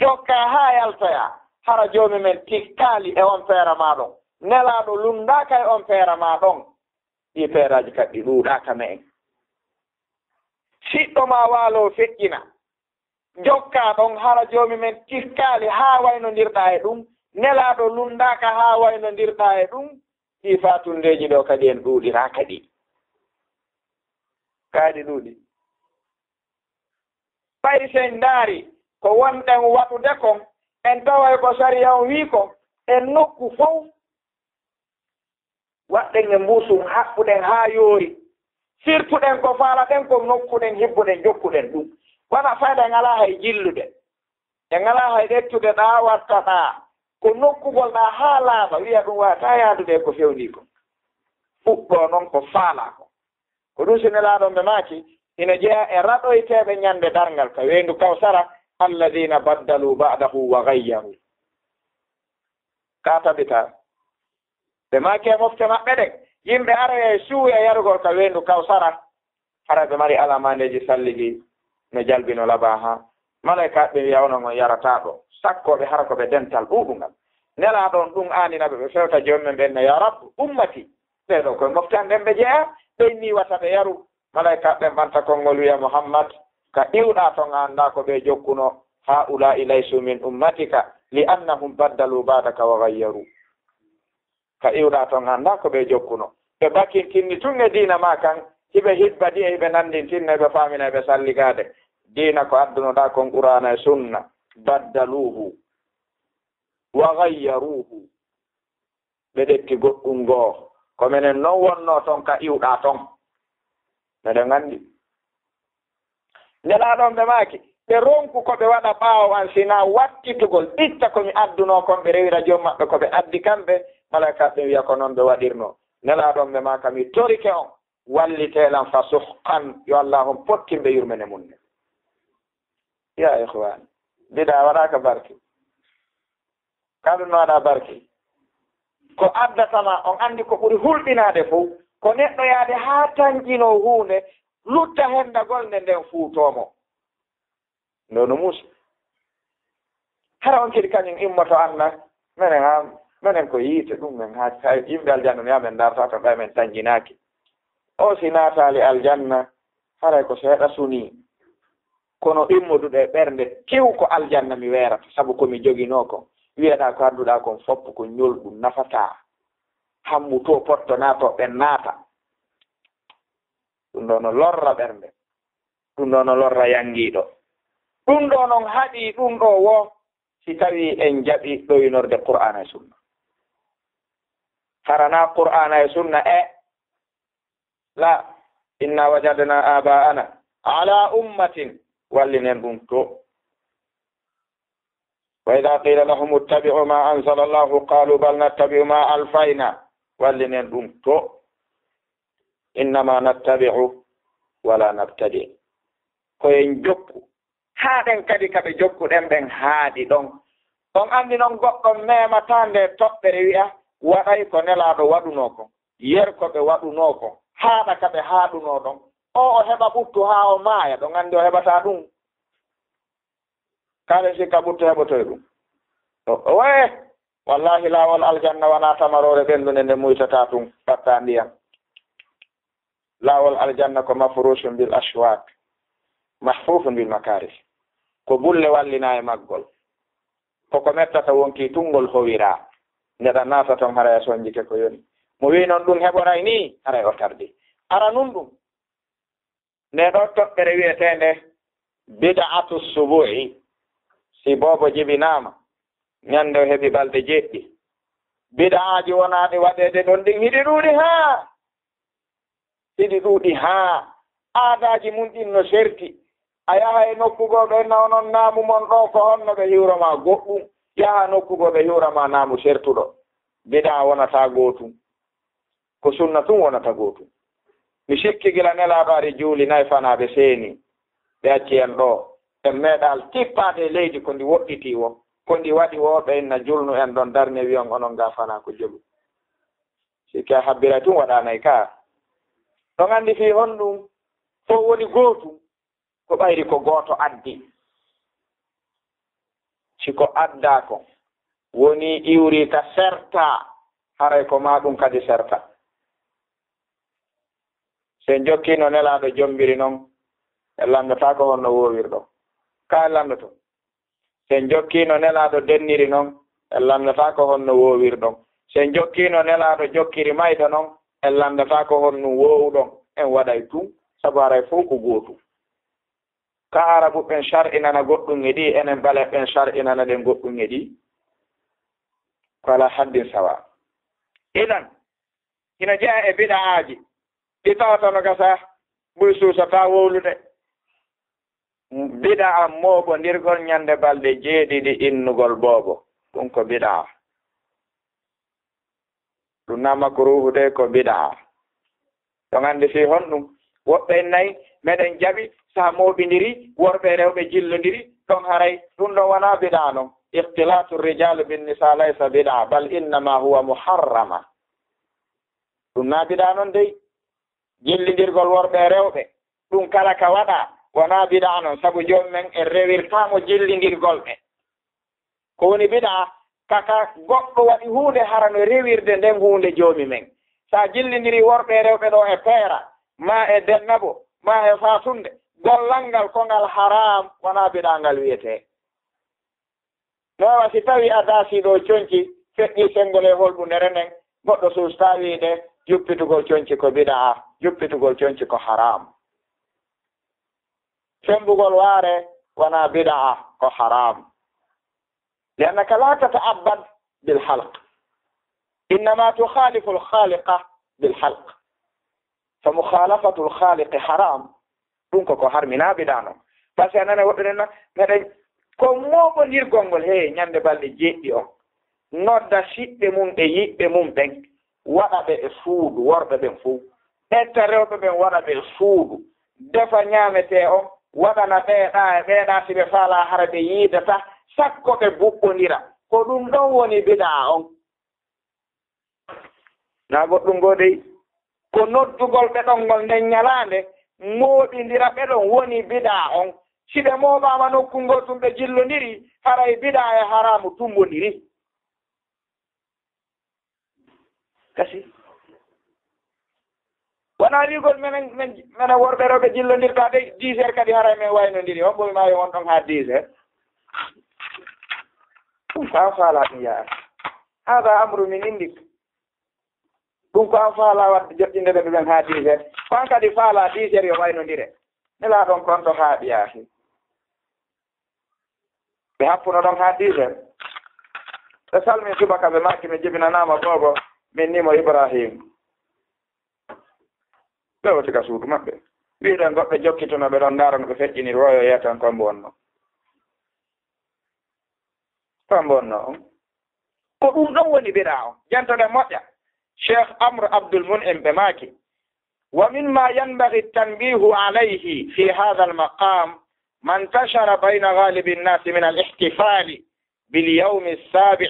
Jokkaa haa yaltoyaa. Hara Joomi men tikkaali e on peera maa ɗon. Nelaaɗo lunndaaka e on peera maa ɗon. Ɗii peeraaji kadi ɗi ɗuuɗaaka me'en. Siɗɗo maa waaloo feƴƴina. Jokkaa ɗon hara Joomi men tikkaali haa waynondirɗaa e ɗum. Nelaaɗo lunndaaka haa waynondirɗaa e ɗum. Ɗii faatundeeji ɗoo kadi en ɗuuɗiraaka ɗi. Kaa ɗi ɗuuɗi. Ɓayri si en ndaari ko wonɗen waɗude kon, en taway ko sariya on wi'i kon, e nokku fow, waɗɗen e mbuusum, haɓɓuɗen haa yoori, sirtuɗen ko faalaɗen kon, nokkuɗen, hibbuɗen, jokkuɗen ɗum. Wona fayda en alaa hay jillude. En alaa hay ƴettude ɗaa, watta ɗaa. Ko nokkugol ɗaa haa laaɓa, wi'a ɗum waawataa yaadude e ko fewndii kon. Fuɗɗoo non ko faalaa kon. Ko ɗum si Nelaaɗo on ɓe maaki, ina jeyaa e raɗoyteeɓe ñande darngal ka weendu Kawsara, "Alladina baddalu ba'dahu wa gayyaru." Ka tabita. Ɓe maaki e mofte maɓɓe ɗen, yimɓe aroyay suuya yarugol ka weendu Kawsara, hara ɓe mari alamandeeji salligi no jalbi no laba haa. Malaykaaɓe ɓe wi'a onon on yarataa ɗo. Sakkooɓe hara ko ɓe dental ɗuuɗungal. Nelaaɗo on ɗum aanina ɓe, ɓe fewta Joomi men ɓen no, "Ya Rabbu, ummati." Ɓee ɗoo koye mofte an ɗen ɓe jeyaa, ɓe inni wata ɓe yaru. Malaykaaɓe ɓen ɓanta konngol wi'a, "Muhammad, ka iwɗaa ton a anndaa ko ɓe jokkuno, haa'ulaa'i laysu min ummatika, li annahum baddalu ba'daka wa gayyaru." Ka iwɗaa ton, anndaa ko ɓe jokkuno. Ɓe bakintinni tun e diina maa kan, hiɓe hibbadi e hiɓe nanndintinna, hiɓe faamina, hiɓe salligaade. Diina ko addunoɗaa kon, Qur'aana e Sunna, baddaluuhu wa gayyaruuhu. ɓe ƴetti goɗɗum goo. Ko menen non wonnoo ton ka iwɗaa ton. Meɗen anndi. Nelaaɗo on ɓe maaki, ɓe ronku ko ɓe waɗa ɓaawo an, si naa wattitugol, itta ko mi addunoo kon, ɓe rewira joom maɓɓe ko ɓe addi kamɓe. Malaykaaɓe ɓen wi'a ko non ɓe waɗirnoo. Nelaaɗo on ɓe maaka, mi torike on, wallitee lan fa suhqan, yo Allaahu on pottin ɓe yurmene mun nden. Ya ikhwaan, bidaa waɗaaka barke. Ka ɗum no waɗa barke. Ko addata ma, on anndi ko ɓuri hulɓinaade fow, ko neɗɗo yaade haa tanƴinoo huunde, lutta hendagol nde nden fuutoo mo. Ndo no muusi. Hara on kadi kañum immoto anna, menen haa, menen ko yiite ɗum, men haa, haa yimɓe aljanna mi haa men darta to ɓay men tanƴinaaki. O si naataali aljanna, haray ko seeɗa sunii. Kono immoduɗo e ɓernde tew ko aljanna mi weerata, sabu ko mi joginoo kon. Wi'aɗaa ko adduɗaa kon fof ko ñolɗum, nafataa. Hammu to potto naatoo ɓen naata. Ɗum ɗoo no lorra ɓernde. Ɗum ɗoo no lorra yanngiiɗo. Ɗum ɗoo non haɗi ɗum ɗoo wo si tawii en jaɓi ɗoyinorde Qur'aana e Sunna. Hara naa Qur'aana e Sunna e La, inna wajadna abaana ala ummatin, wallinen ɗum to. Wa idha qila lahum ittabi'u ma anzala Allahu qalu bal nattabi'u ma alfayna, wallinen ɗum to. Innama nattabi'u wala nabtadi. Ko en jokku, haaɗen kadi ka ɓe jokkuɗen ɓen haaɗi ɗon. On anndi non goɗɗo memataa nde toɓɓere wi'a, waɗay ko Nelaaɗo waɗunoo kon, yer ko ɓe waɗunoo kon, haaɗa ka ɓe haaɗunoo ɗon. O, o heɓa ɓuttu haa o maaya, ɗon anndi o heɓataa ɗum. Kaalen sikka ɓuttu heɓotoy ɗum. O, o, wee, wallaahi laawol aljanna wanaa tamaroore ɓennunde nde muytataa tun, ɓattaa ndiyam. Laawol aljanna ko mafruushun bil ashwaak, mahfuufun bil makaarih. Ko bulle wallinaa e maggol. Ko ko mettata wonkii tun ngol howiraa. Nde ɗa naata ton haray a sonjike ko yoni. Mo wi'i non ɗum heɓoray nii, haray o tardi. Ara nun ɗum. Nde ɗoo toɓɓere wi'eteende bid'atu subu'i, si boobo jibinaama, ñande o heɓi balɗe jeeɗiɗi. Bid'aaji wonaaɗi waɗeede ɗon ɗin hiɗi ɗuuɗi haa. Hiɗi ɗuuɗi haa. Aadaaji mun ɗin no serti. A yaha e nokku goo ɓe na onon naamu mon ɗoo ko honno ɓe hiwro maa goɗɗum. Yaha nokku goo ɓe hiwra maa naamu sertuɗo. Bid'a wonataa gootum. Ko sunna tun wonata gootum. Mi sikki gila Nelaaɗo ari juuli nay fanaa ɓe seeni. Ɓe acci en ɗoo. En meeɗaali tippaade e leydi ko ndi woɗɗitii wo. Ko ndi waɗi wo ɓe inna julnu en ɗon darne wi'on onon ngaa fanaa ko jolu. Sikke a habbiray tun waɗaanay ka. Ɗon anndi fii honɗum fow woni gootum, ko ɓayri ko gooto addi. Si ko addaa ko woni iwri ka serta, haray ko maa ɗum kadi serta. Si en jokkii no Nelaaɗo jombiri non, en lanndataa ko honno woowirɗon. Ka en lanndoto. Si en jokkii no Nelaaɗo denniri non, en lanndataa ko honno woowirɗon. Si en jokkii no Nelaaɗo jokkiri mayɗo non, en lanndataa ko honno woowuɗon. En waɗay tun, sabu haray fow ko gootum. Ka Arabu ɓen shar'inana goɗɗum e ɗi, enen ɓaleeɓe ɓen shar'inana ɗen goɗɗum e ɗi. Ko alaa haddin sawa. Idan, ina jeyaa e bid'aaji ɗi tawata no gasa buy suusataa wowlude. Bid'a mooɓondirgol ñande balɗe jeeɗiɗi innugol boobo, ɗum ko bid'a. Ɗum na makruuhu de, ko bid'a. Ɗon anndi fii honɗum? Woɓɓe en nayi, meɗen jaɓi, so a mooɓindiri, worɓe e rewɓe jillondiri, ɗon haray, ɗum ɗon wonaa bid'a non. Ikhtilatu rijal bin nisa laysa bid'a, bal innama huwa muharrama. Ɗum na bid'a non dey. Jillindirgol worɓe e rewɓe, ɗum kala ka waɗa, wonaa bid'a non, sabu joom men en rewirtaa mo jillindirgol ɓe. Ko woni bid'a, ka, ka goɗɗo waɗi huunde hara no rewirde nden huunde joomi men. Sa jillindiri worɓe e rewɓe ɗo e peera, maa e dennabo, maa e faatunde, gollal ngal ko ngal haraam, wonaa bid'a ngal wiyetee. Neewa si tawi a daasii ɗo conci, feƴƴii senngol e holɓundere nden, goɗɗo suustaa wiide, juppitugol conci ko bid'a, juppitugol conci ko haraam. Semmbugol waare wonaa bid'a, ko haraam. Li'annaka laa tata'abbad bil halq. إنما تخالف الخالق بالحلق، فمخالفة الخالق حرام. Ɗum ko ko harminaa bidaa non. Parce que a nana woɓɓe nen na, meɗen, ko mooɓondirgol ngol, he ñande balɗe jeeɗiɗi on, nodda siɓɓe mum e yiɓɓe mum ɓen, waɗa ɓe e suudu, worɓe ɓen fow. Etta rewɓe ɓen, waɗa ɓe e suudu. Defa ñaametee on, waɗana ɓeeɗa e ɓeeɗa, si ɓe faalaa hara ɓe yiidata, sakko ɓe buɓɓondira. Ko ɗum ɗon woni bidaa on. Na goɗɗum goo dey, ko noddugol ɓe ɗon ngol nden ñalaande, mooɓindira ɓe ɗon woni bidaa on. Si ɓe mooɓaama nokku ngoo tun ɓe jillondiri, haray bidaa e haraamu tumbondiri. Kasi. Wonaa wi'ugol menen, men, menen worɓe rewɓe jillondirta dey, dix heures kadi haray men waynondiri. On ɓooy maayo won ɗon haa dix heures. Ɗum ko an faalaa ɗum yaa. Hada amru min indik. Ɗum ko an faalaa waɗde joɗɗinde ɓe ɓen haa dix heures. Ko an kadi faalaa dix heures yo waynondire. Nelaaɗo on konto haaɗi yaahi. Ɓe happuno ɗon haa dix heures. Ɓe salmi subaka, ɓe maaki, "Mi jibinanaama boobo, min ni mo Ibrahim." Ɓe woti ka suudu maɓɓe. Wi'uɗen goɗɗo jokkituno ɓe ɗon, ndaara no ɓe feƴƴiniri, woyo yeetan ko mbo wonno. Ko mbo wonno on. Ko ɗum ɗon woni bidaa on. Jantoɗen moƴƴa. Cheikh Amr Abdul Mun'im ɓe maaki, ومما ينبغي التنبيه عليه في هذا المقام ما انتشر بين غالب الناس من الاحتفال باليوم السابع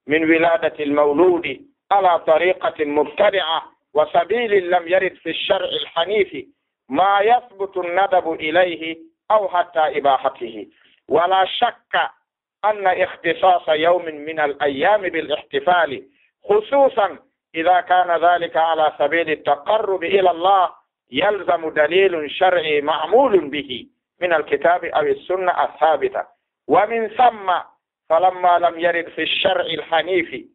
من ولادة المولود على طريقة مبتدعة وسبيل لم يرد في الشرع الحنيف ما يثبت الندب إليه أو حتى إباحته. ولا شك أن اختصاص يوم من الأيام بالاحتفال، خصوصا إذا كان ذلك على سبيل التقرب إلى الله، يلزم دليل شرعي معمول به من الكتاب أو السنة الثابتة، ومن ثم فلما لم يرد في الشرع الحنيف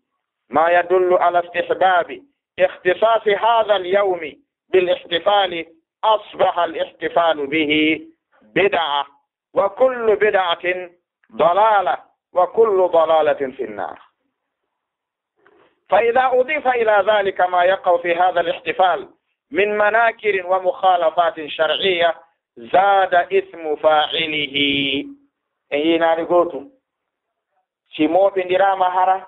ما يدل على استحباب اختصاص هذا اليوم بالاحتفال، أصبح الاحتفال به بدعة، وكل بدعة ضلالة، وكل ضلالة في النار. فإذا أضيف إلى ذلك ما يقع في هذا الاحتفال من مناكر ومخالفات شرعية زاد إثم فاعله. En yiinaali gootum. Si mooɓindiraama hara,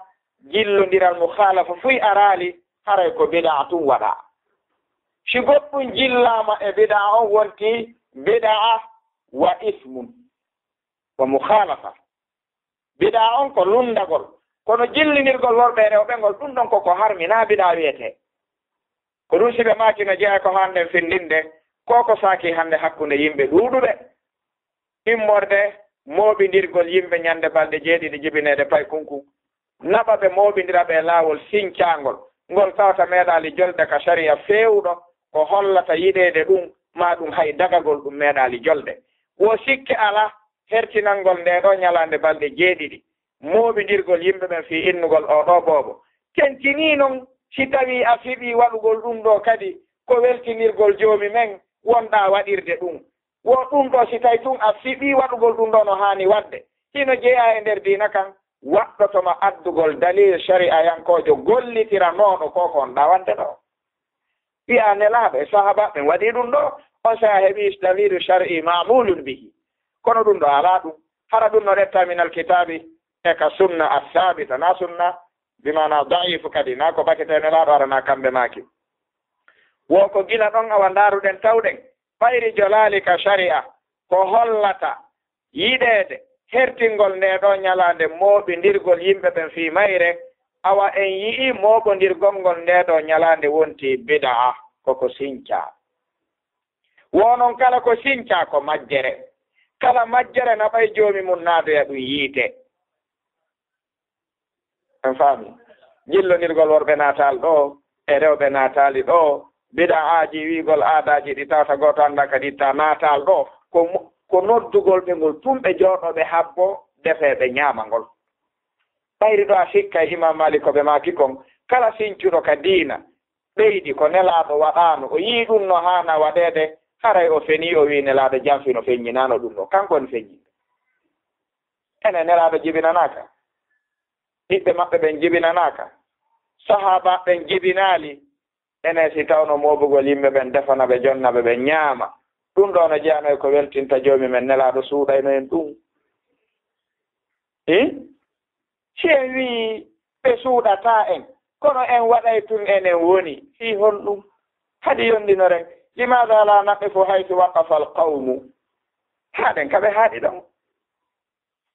jillondiral mukhalafa fuy araali, haray ko bidaa tun waɗaa. Si goɗɗum jillaama e bidaa on, wonti bidaa wa ismun wa mukhalafa. Bidaa on ko lunndagol, kono jillindirgol worɓe e rewɓe ngol, ɗum ɗon ko ko harmi, naa bidaa wiyetee. Ko ɗum si ɓe maaki no jeyaa ko haanɗen findinde, ko ko saaki hannde hakkunde yimɓe ɗuuɗuɓe. Immorde mooɓindirgol yimɓe ñande balɗe jeeɗiɗi jibineede paykunkun, naɓa ɓe mooɓindira ɓe e laawol sincaangol, ngol tawata meeɗaali jolde ka sariya feewuɗo, ko hollata yiɗeede ɗum, maa ɗum hay dagagol ɗum meeɗaali jolde. Wo sikke alaa, hertinangol ndee ɗoo ñalaande balɗe jeeɗiɗi, mooɓindirgol yimɓe ɓen fii innugol oo ɗoo boobo, tentinii non si tawii a fiɓii waɗugol ɗum ɗoo kadi ko weltinirgol Joomi men wonɗaa waɗirde ɗum. Wo ɗum ɗoo, si tawii tun a fiɓii waɗugol ɗum ɗoo no haani waɗde, hino jeyaa e nder diina kan, waɗɗoto ma addugol daliil sari'ayankoojo gollitiranooɗo ko ko wonɗaa waɗde ɗoo. Wi'aa Nelaaɗo e sahaabaaɓe ɓen waɗii ɗum ɗoo, on saa'i a heɓii daliilu shar'i ma'mulun bihi. Kono ɗum ɗoo alaa ɗum. Hara ɗum no retta minal kitaabi e ka sunna as-saabita, naa sunna bi maana da'ifu kadi, naa ko bakete Nelaaɗo hara naa kamɓe maaki. Wo ko gila ɗon awa ndaaruɗen tawɗen ɓayri jolaali ka shari'a ko hollata yiɗeede hertingol ndee ɗoo ñalaande mooɓindirgol yimɓe ɓen fii mayre, awa en yi'ii mooɓondirgol ngol ndee ɗoo ñalaande wontii bidaa, ko ko sincaa. Wo non kala ko sincaa ko majjere. Kala majjere na ɓay joomi mum naadoya ɗum yiite. En faami. Jillondirgol worɓe naataal ɗoo, e rewɓe naataali ɗoo, bida'aaji wi'ugol aadaaji ɗi tawata gooto anndaa ka ɗi itta naataal ɗoo, ko mo-, ko noddugol ɓe ngol tun ɓe jooɗoo ɓe habbo, defee ɓe ñaama ngol. Ɓayri ɗoo a sikka e Imaam Maalik ko ɓe maaki kon, kala sincuɗo ka diina, ɓeydi ko Nelaaɗo waɗaano, o yi'i ɗum no haana waɗeede, haray o fenii, o wi'i Nelaaɗo janfi no feññinaano ɗum ɗoo, kanko woni feññinde. Enen Nelaaɗo jibinanaaka. Ɓiɓɓe maɓɓe ɓen jibinanaaka. Sahaabaaɓe ɓen jibinaali, enen si tawno moobugol yimɓe ɓen, defana ɓe, jonna ɓe, ɓe ñaama. Ɗum ɗoo no jeyanoo e ko weltinta Joomi men, Nelaaɗo suuɗayno en ɗum. Hi? Si en wi'i ɓe suuɗataa en, kono en waɗay tun enen woni, fii honɗum? Haɗi yondinoren. Limaada laa naqifu haysu waqafa al-qawmu? Haaɗen ka ɓe haaɗi ɗon.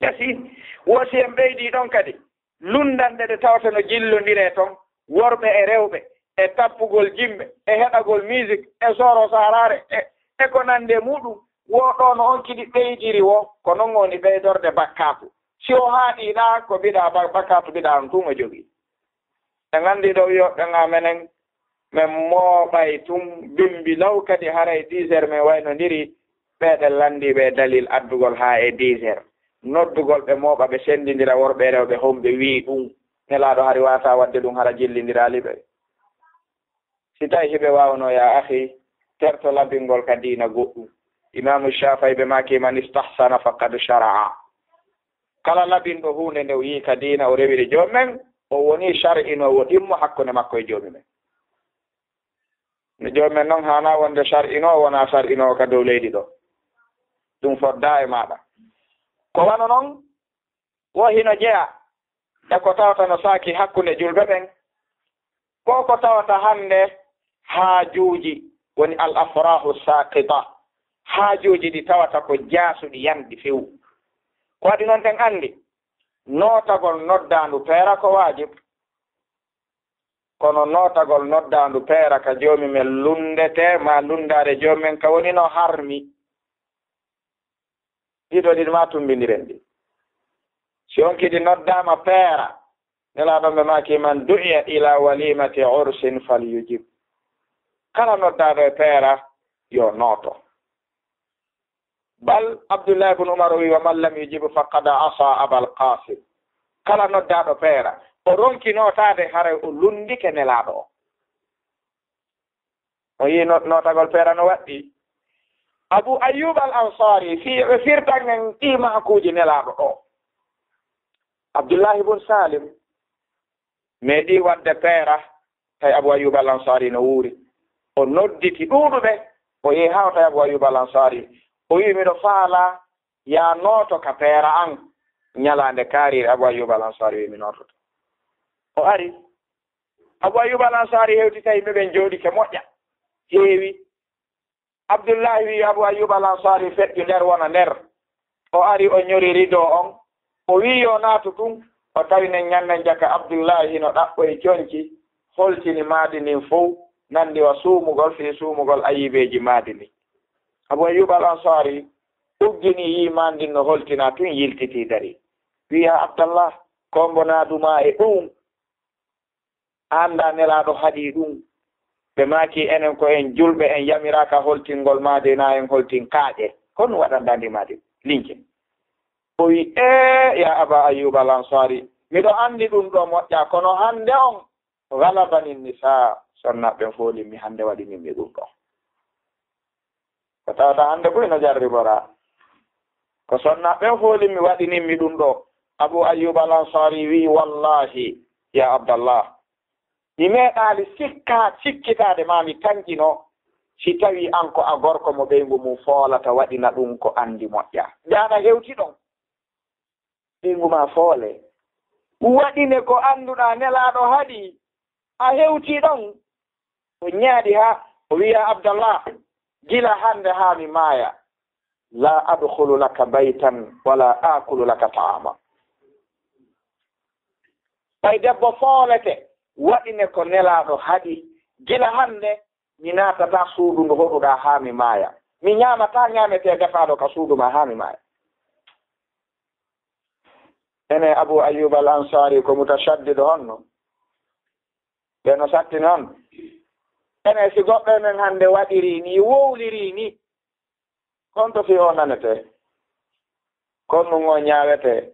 Yasi, wo si en ɓeydii ɗon kadi, lunndande ɗe tawata no jillondiree ton, worɓe e rewɓe, e tappugol jimɓe, e heɗagol musique, e sooro saaraare, e, e ko nanndi e muɗum, wo ɗoo no on kadi ɓeydiri wo, ko non woni ɓeydorde bakkaatu. Si o haaɗii ɗaa, ko bidaa ba-, bakkaatu bidaa on tun o jogii. En anndi ɗo wi'oɓe nga menen, men mooɓay tun bimbi law kadi haray dix heures men waynondiri, ɓee ɗen lanndiiɓe e dalil addugol haa e dix heures. Noddugol ɓe mooɓa ɓe senndindira worɓe e rewɓe, homɓe wi'i ɗum? Nelaaɗo hari waawataa waɗde ɗum hara jillindiraali ɓe. Si tawi hiɓe waawno, yaa akhi, terto labingol ka diina goɗɗum. Imaamu Shaafi'i ɓe maaki, "Man istahsana faqad shara'a." Kala labinɗo huunde nde o yi'i ka diina, o rewiri Joomi men, o woni shar'inoowo ɗimmo hakkunde makko e Joomi men. No Joomi men non haanaa wonde shar'inoowo, wonaa shar'inoowo ka dow leydi ɗo. Ɗum foddaa e maaɗa. Ko wano non, wo hino jeyaa e ko tawata no saaki hakkunde julɓe ɓen. Ko ko tawata hannde haajuuji, woni al afrahu saqita, haajuuji ɗi tawata ko jaasuɗi, yanɗi few. Ko waɗi non, ɗen anndi nootagol noddaandu peera ko waajib. Kono nootagol noddaandu peera ka Joomi men lunndetee, maa lunndaare Joomi men ka woni no harmi. Ɗiɗo ɗin maa tummbindiren ɗi. Si on kadi noddaama peera, Nelaaɗo ɓe maaki, "Man du'iya ila walimati ursin falyujib." Kala noddaaɗo e peera, yo nooto. Bal Abdullahi ibn Umar o wi, "Wa man lam yujib faqad asa Abal Qasim." Kala noddaaɗo peera, o ronki nootaade, haray o lunndike Nelaaɗo o. O yii no-, nootagol peera no waɗɗii. Abu Ayyub al Ansari, fii ɓe firtan en ɗii maakuuji Nelaaɗo o. Abdullahi ibn Salim meeɗii waɗde peera, tawi Abu Ayyub al Ansari no wuuri. O nodditi ɗuuɗuɓe, o yehi haa o tawi Abu Ayyub al Ansari. O wi'i, "Miɗo faalaa yaa nooto ka peera an." Ñalaande kaariiri, Abu Ayyub al Ansari wi'i, "Mi noototo." O ari. Abu Ayyub al Ansari hewti, tawi yimɓe ɓen jooɗike moƴƴa, heewi. Abdullahi wi'i Abu Ayyub al Ansari feƴƴu nder, wona nder. O ari, o ñori rido on. O wi'i yo naatu tun. O tawi nen ñannen jaka Abdullahi hino ɗaɓɓoyi conci, holtini maadi ndin fow, nanndi wa suumugol, fii suumugol ayibeeji maadi ndin. Abu Ayyub al Ansari uggini, yii maadi ndin no holtinaa tun, yiltitii dari. Wi'i, "Ya Abdallah, ko mbo naadu maa e ɗum? Anndaa Nelaaɗo haɗii ɗum?" Ɓe maaki, "Enen ko en julɓe, en yamiraaka holtingol maadi, na en holtin kaaƴe. Ko ɗum waɗanɗaa ndi maadi lince?" O wi, "Ee, ya Aba Ayyub al Ansari, miɗo anndi ɗum ɗo moƴƴaa, kono hannde on galabani nisa, sonnaaɓe ɓen foolimmi, hannde waɗinimmi ɗum ɗo." Ko tawata hannde ko ina jarriboraa. Ko sonnaaɓe ɓen foolimmi, waɗinimmi ɗum ɗo. Abu Ayyub al Ansari wi, "Wallahi, ya Abdallah, mi meeɗaali sikka, sikkitaade ma mi tanƴino, si tawii an ko a gorko mo ɓeyngu mum foolata, waɗina ɗum ko anndi moƴƴa. Nde aɗa hewti ɗon, ɓeyngu maa foole. Waɗine ko annduɗaa Nelaaɗo haɗi, a hewti ɗon." O ñaaɗi haa o wi'a, "Abdallah, gila hannde haa mi maaya, la adkhulu laka baytan wala akulu laka ta'ama." Ɓay debbo foolete, waɗine ko Nelaaɗo haɗi, gila hannde mi naatataa suudu ndu hoɗuɗaa haa mi maaya. Mi ñaamataa ñaametee defaaɗo ka suudu maa haa mi maaya. Ene Abu Ayyub al Ansari ko mutashaddido honno? Ɓe no sattini honno? Ene si goɗɗo e men hannde waɗirii nii, wowlirii nii, kon to fii o nanetee? Kon ɗum o ñaawetee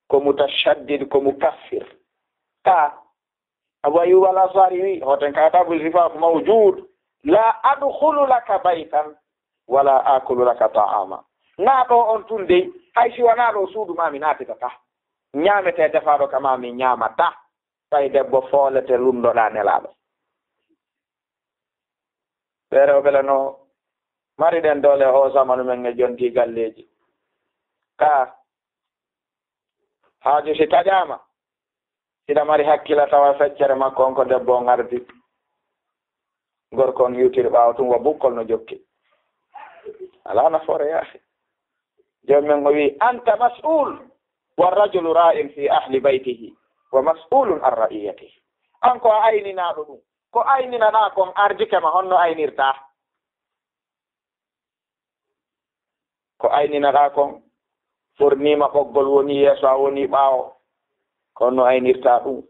ko mutashaddid, ko mukaffir. Ka Abu Ayyub al Ansari wi, hoten ka Adabul Zifaf mawjud, "La adkhulu laka baytan wala akulu laka ta'ama." Naa ɗo on tun dey, hay si wanaa ɗo suudu maa mi naatitataa. Ñaametee defaaɗo ka maa mi ñaamataa. Ɓay debbo foolete lundoɗaa Nelaaɗo. Ɓee rewɓe le no mari ɗen doole oo zamanu men e jonti galleeji. Ka haaju si taƴaama, siɗa mari hakkila tawa feccere makko on ko debbo on ardi. Gorko on hiwtiri ɓaawo tun wa bukkol no jokki. Alaa nafoore yaahi. Jooni men o wi'i, "Anta mas'ul, wa rajulu ra'in fi ahli baytihi, wa mas'ulun an ra'iyatihi." An ko a ayninaaɗo ɗum. Ko ayninaɗaa kon ardike ma, honno aynirtaa? Ko ayninaɗaa kon forniima ɓoggol woni yeeso, a woni ɓaawo. Ko honno aynirtaa ɗum?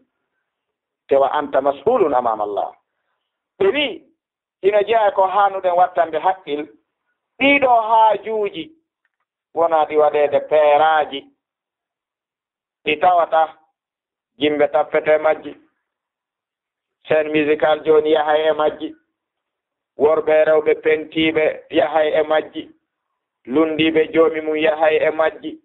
Tewa anta mas'ulun amama Allah. Ɓe wi'i, ina jeyaa ko haanuɗen wattande haqqil, ɗiɗo haajuuji wonaa ɗi waɗeede peeraaji, ɗi tawata jimbe tappete e majji, seen musical jooni yahay e majji, worɓe e rewɓe pentiiɓe yahay e majji, lunndiiɓe joomi mum yahay e majji.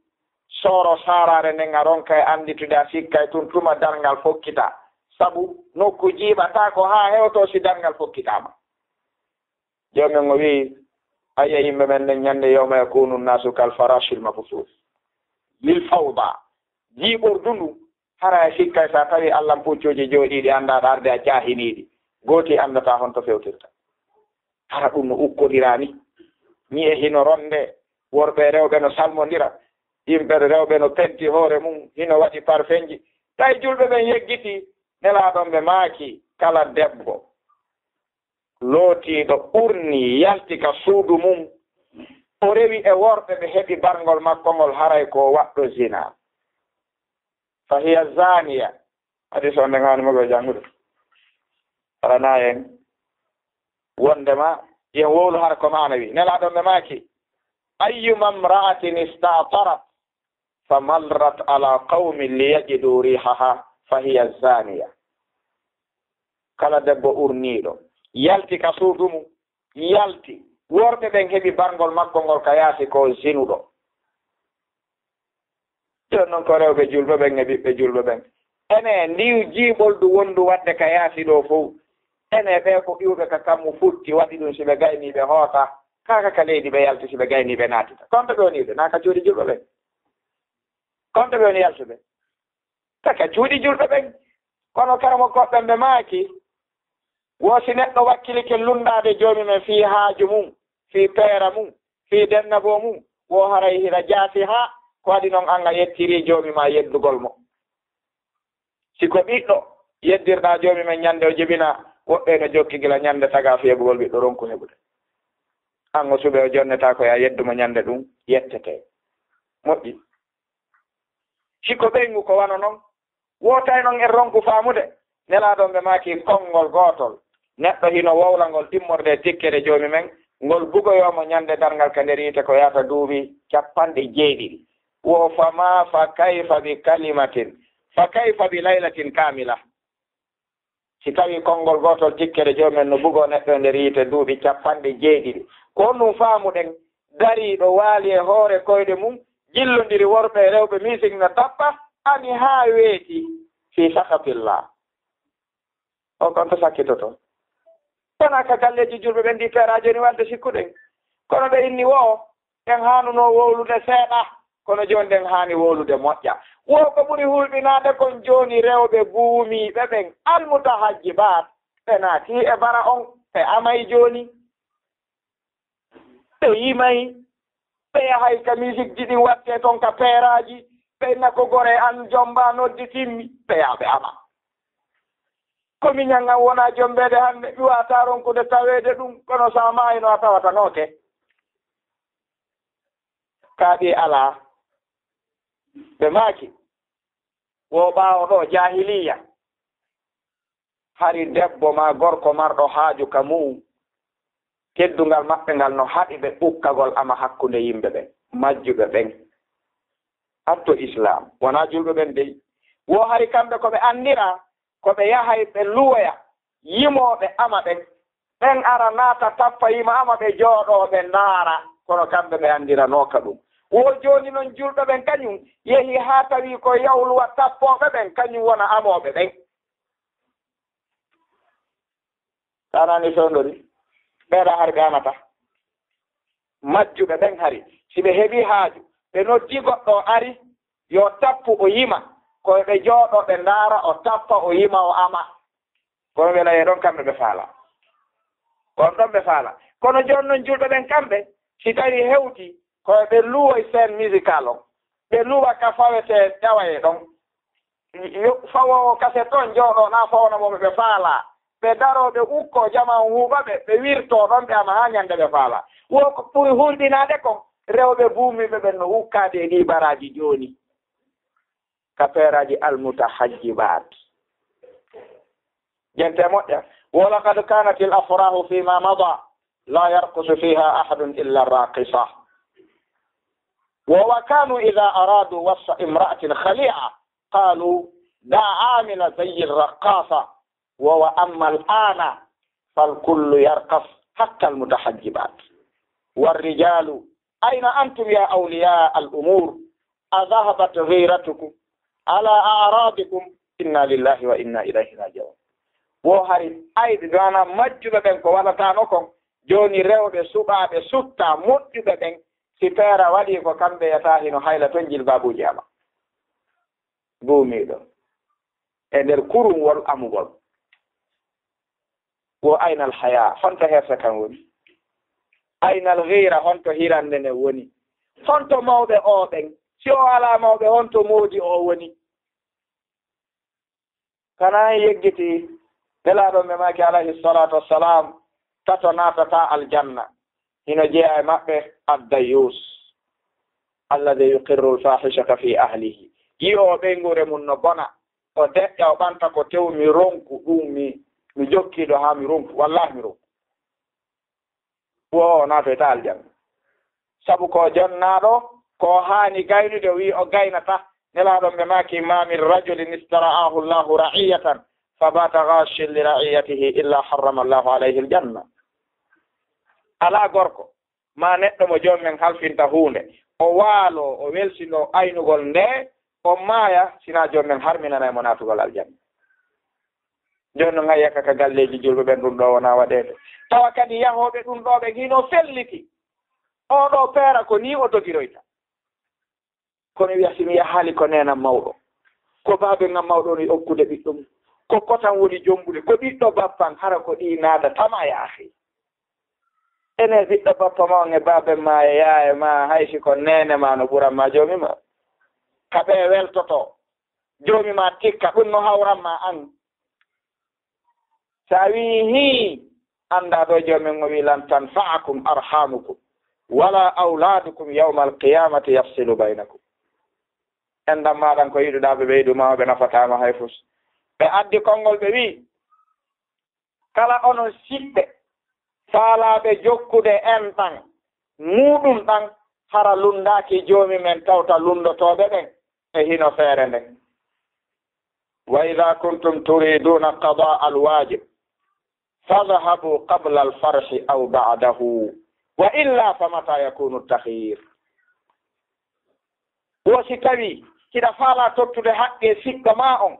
Sooro saaraare nden a ronka e annditude, a sikka e tun tuma darngal fokkita. Sabu nokku jiiɓataako haa hewto si darngal fokkitaama. Jooni men o wi'i, ayya yimɓe men nden ñannde, "Yawma yakunu nnasu kal farashil mabthus lil fawda." Jiiɓordu ndu, hara e sikkay sa tawi allan puccuuji jooɗiiɗi, anndaa ɗo arde a caahiniiɗi. Gooti anndataa honto fewtirta. Hara ɗum no ukkodiraani. Ñi'e hino ronde, worɓe e rewɓe no salmondira, yimɓe rewɓe no penti hoore mum, hino waɗi parfenji. Tawi julɓe ɓen yeggiti, Nelaaɗo on ɓe maaki, kala debbo lootiiɗo ɓurni yalti ka suudu mum, o rewi e worɓe ɓe heɓi barngol makko ngol, haray ko o waɗɗo zina. Fa hiya zaniya. Hadis on nden haani mo ko janngude. Arana en wondema yen wowlu hara ko maana wi. Nelaaɗo ɓe maaki, "Ayyuma imra'atin ista'tarat fa marrat ala qawmin liyajidu rihaha fa hiya zaniya." Kala debbo urniiɗo, yalti ka suudu mum, yalti, worɓe ɓen heɓi barngol makko ngol ka yaasi, ko zinuɗo. Jooni non ko rewɓe julɓe ɓen e ɓiɓɓe julɓe ɓen. Ene ndiw jiiɓoldu wondu waɗde ka yaasi ɗo fow. Ene ɓe ko iwɓe ka kammu futti, waɗi ɗum si ɓe gaynii ɓe hoota, kaaka ka leydi ɓe yalti si ɓe gaynii ɓe naatita. Konto ɓe woni iwde, naa ka cuuɗi julɓe ɓen. Konto ɓe woni yaltuɓe. Taka cuuɗi julɓe ɓen. Kono karamokooɓe ɓen ɓe maaki, wo si neɗɗo wakkilike lunndaade Joomi men fii haaju mum, fii peera mum, fii dennaboo mum, wo haray hiɗa jaasi haa ko waɗi non an a yettirii Joomi maa yeddugol mo. Si ko ɓiɗɗo yeddirɗaa Joomi men ñande o jibinaa, woɓɓe no jokki gila ñande tagaa fii heɓugol ɓiɗɗo ronku heɓude. An o suɓe o jonnetaako, yo a yeddu mo ñande ɗum yettetee. Moƴƴi. Si ko ɓeyngu ko wano non, woo tawi non en ronku faamude. Nelaaɗo on ɓe maaki konngol gootol. Neɗɗo hino wowlangol immorde e tikkere Joomi men, ngol bugoyoo mo ñande darngal ka nder yiite ko yaata duuɓi capanɗe jeeɗiɗi. Wo fama fa kayfa bi kalimatin, fa kayfa bi laylatin kamila. Si tawii konngol gootol tikkere Joomi men no bugoo neɗɗo e nder yiite duuɓi capanɗe jeeɗiɗi, ko honɗum faamuɗen dariiɗo waali e hoore koyɗe mum, jillondiri worɓe e rewɓe, misik na tappa, ani haa weeti fii sakhatillah? O kon to sakkitoto. Wonaa ka galleeji julɓe ɓen ɗi peeraa jooni, wadde sikkuɗen. Kono ɓe inni woo, ɗen haanunoo wowlude seeɗa, kono jooni ɗen haani wowlude moƴƴa. Wo ko ɓuri hulɓinaade kon jooni, rewɓe buumiiɓe ɓen, almutahajjibaat, ɓe naatii e bara on, ɓe amay jooni. Ɓe yimay, ɓe yahay ka misikji ɗin wattee ton ka peeraaji, ɓe inna ko gore an jomba noddi timmi, ɓe yaha ɓe ama. Ko miñan an wonaa jombeede hannde, mi waawataa ronkude taweede ɗum, kono so a maayno a tawata nooke. Kaaɓi alaa. Ɓe maaki, wo ɓaawo ɗoo jaahiliya, hari debbo maa gorko marɗo haaju ka mum, teddungal maɓɓe ngal no haɗi ɓe ukkagol ama hakkunde yimɓe ɓen, majjuɓe ɓen. Atto Islaam, wonaa julɓe ɓen dey. Wo hari kamɓe ko ɓe anndiraa, ko ɓe yahay ɓe luwoya yimooɓe ama ɓen. Ɓen ara naata tappa yima ama, ɓe jooɗoo ɓe ndaara, kono kamɓe ɓe anndiranooka ɗum. Wo jooni non julɓe ɓen kañum yehi haa tawi ko yawluwa tappooɓe ɓen, kañum wona amooɓe ɓen. Tanani fewndori, ɓeeɗa hari ɓe amata. Majjuɓe ɓen hari, si ɓe heɓi haaju, ɓe noddi goɗɗo o ari, yo tappu o yima, ko ɓe jooɗo ɓe ndaara, o tappa o yima o ama. Kono ɓe naye ɗon kamɓe ɓe faala. Kon ɗon ɓe faala. Kono jooni non julɓe ɓen kamɓe, si tawi hewti, ko ɓe luwoy scène musical on. Ɓe luwa ka fawete ƴawaye ɗon. Yo fawoowo kaset ɗon jooɗo na fawna mo ɓe faala. Ɓe daro ɓe ukko jama on huuɓa ɓe, ɓe wirto ɗon ɓe ama haa ñande ɓe faala. Wo ko ɓuri hulɓinaade kon, rewɓe buumiiɓe ɓen no ukkaade e ɗii baraaji jooni. Ka peeraaji almutahajjibaat. Jente moƴƴa. ولقد كانت الأفراح فيما مضى لا يرقص فيها أحد إلا الراقصة. وكانوا إذا أرادوا وصف امرأة خليعة قالوا: دع عامل زي الرقاصة. وأما الآن فالكل يرقص حتى المتحجبات. والرجال أين أنتم يا أولياء الأمور؟ أذهبت غيرتكم على أعراضكم؟ إنا لله وإنا إليه راجعون. Wo hari ayɓe, maanaam majjuɓe ɓen ko waɗataano kon, jooni rewɓe suɓaaɓe sutta moƴƴuɓe ɓen, si peera waɗii ko kamɓe yata hino hayla ton jilbaabuuji ama. Buumiiɗo e nder kurunwol amugol. Wo aynal haya, honto hersa kan woni? Aynal ghira, honto hirande nden woni? Honto mawɓe o ɓen? Si o alaa mawɓe, honto moodi o woni? Kana yeggiti, Nelaaɗo ɓe maaki alayhi salatu wassalam, tato naatata aljanna. Hino jeyaa e maɓɓe ad-dayyus, alladhi yuqirru al-fahishata fi ahlihi. Yi'o ɓeynguure mun no bona, o deƴƴa, o ɓanta ko tew, mi ronku ɗum, mi, mi jokkiiɗo haa mi ronku, wallahi mi ronku. Wo o naatoyta aljanna. Sabu ko jonnaaɗo, ko haani gaynude, o wi'i o gaynata. Nelaaɗo ɓe maaki, ma min rajulin istara'ahu Allahu ra'iyatan, fabata ghashin li ra'iyatihi illa harrama Allahu alayhi aljanna. Alaa gorko, ma neɗɗo mo Joomi men halfinta huunde, o waalo, o welsino aynugol nde, o maaya, sina Joomi men harminanay mo naatugol aljanna. Jooni non, hay yakka ka galleeji julɓe ɓen, ɗum ɗo wona waɗeede. Tawa kadi yahooɓe ɗum ɗo ɓen hino felliti. Oo ɗo peera ko nii o dogiroyta. Kono wiya, si mi yahaali ko neena mawɗo, ko baaben am mawɗo woni okkude ɓiɗɗo mum, ko kotan woni jombude, ko ɓiɗɗo bappan, hara ko ɗi naada tama, ya akhi. Ene ɓiɗɗo bappa ma on e baaben ma e yaaye ma, hay si ko neene ma no ɓuran ma joomi ma. Ka ɓe weltoto, joomi ma tikka, ɗum no hawran ma an. Sa wi'i hii, annda ɗo Joomi men o wi'i, "Lan tanfa'akum arhamukum wala auladukum yawmal qiyamati yafsilu baynakum." Enɗam maaɗan ko yiɗuɗaa ɓe ɓeydu ma, ɓe nafataa ma hay fus. Ɓe addi konngol, ɓe wi'i, kala onon siɓɓe faalaaɓe jokkude enɗam muuɗum ɗam, hara lunndaaki Joomi men tawta lunndotooɓe ɓen e hino feere nden. Wa idha kuntum turiduna qada al-wajib, fadhhabu qabla al-farhi aw ba'dahu, wa illa fa mata yakunu at-takhyir. Wo si tawi hiɗa faalaa tottude haqqe siɗɗo maa on,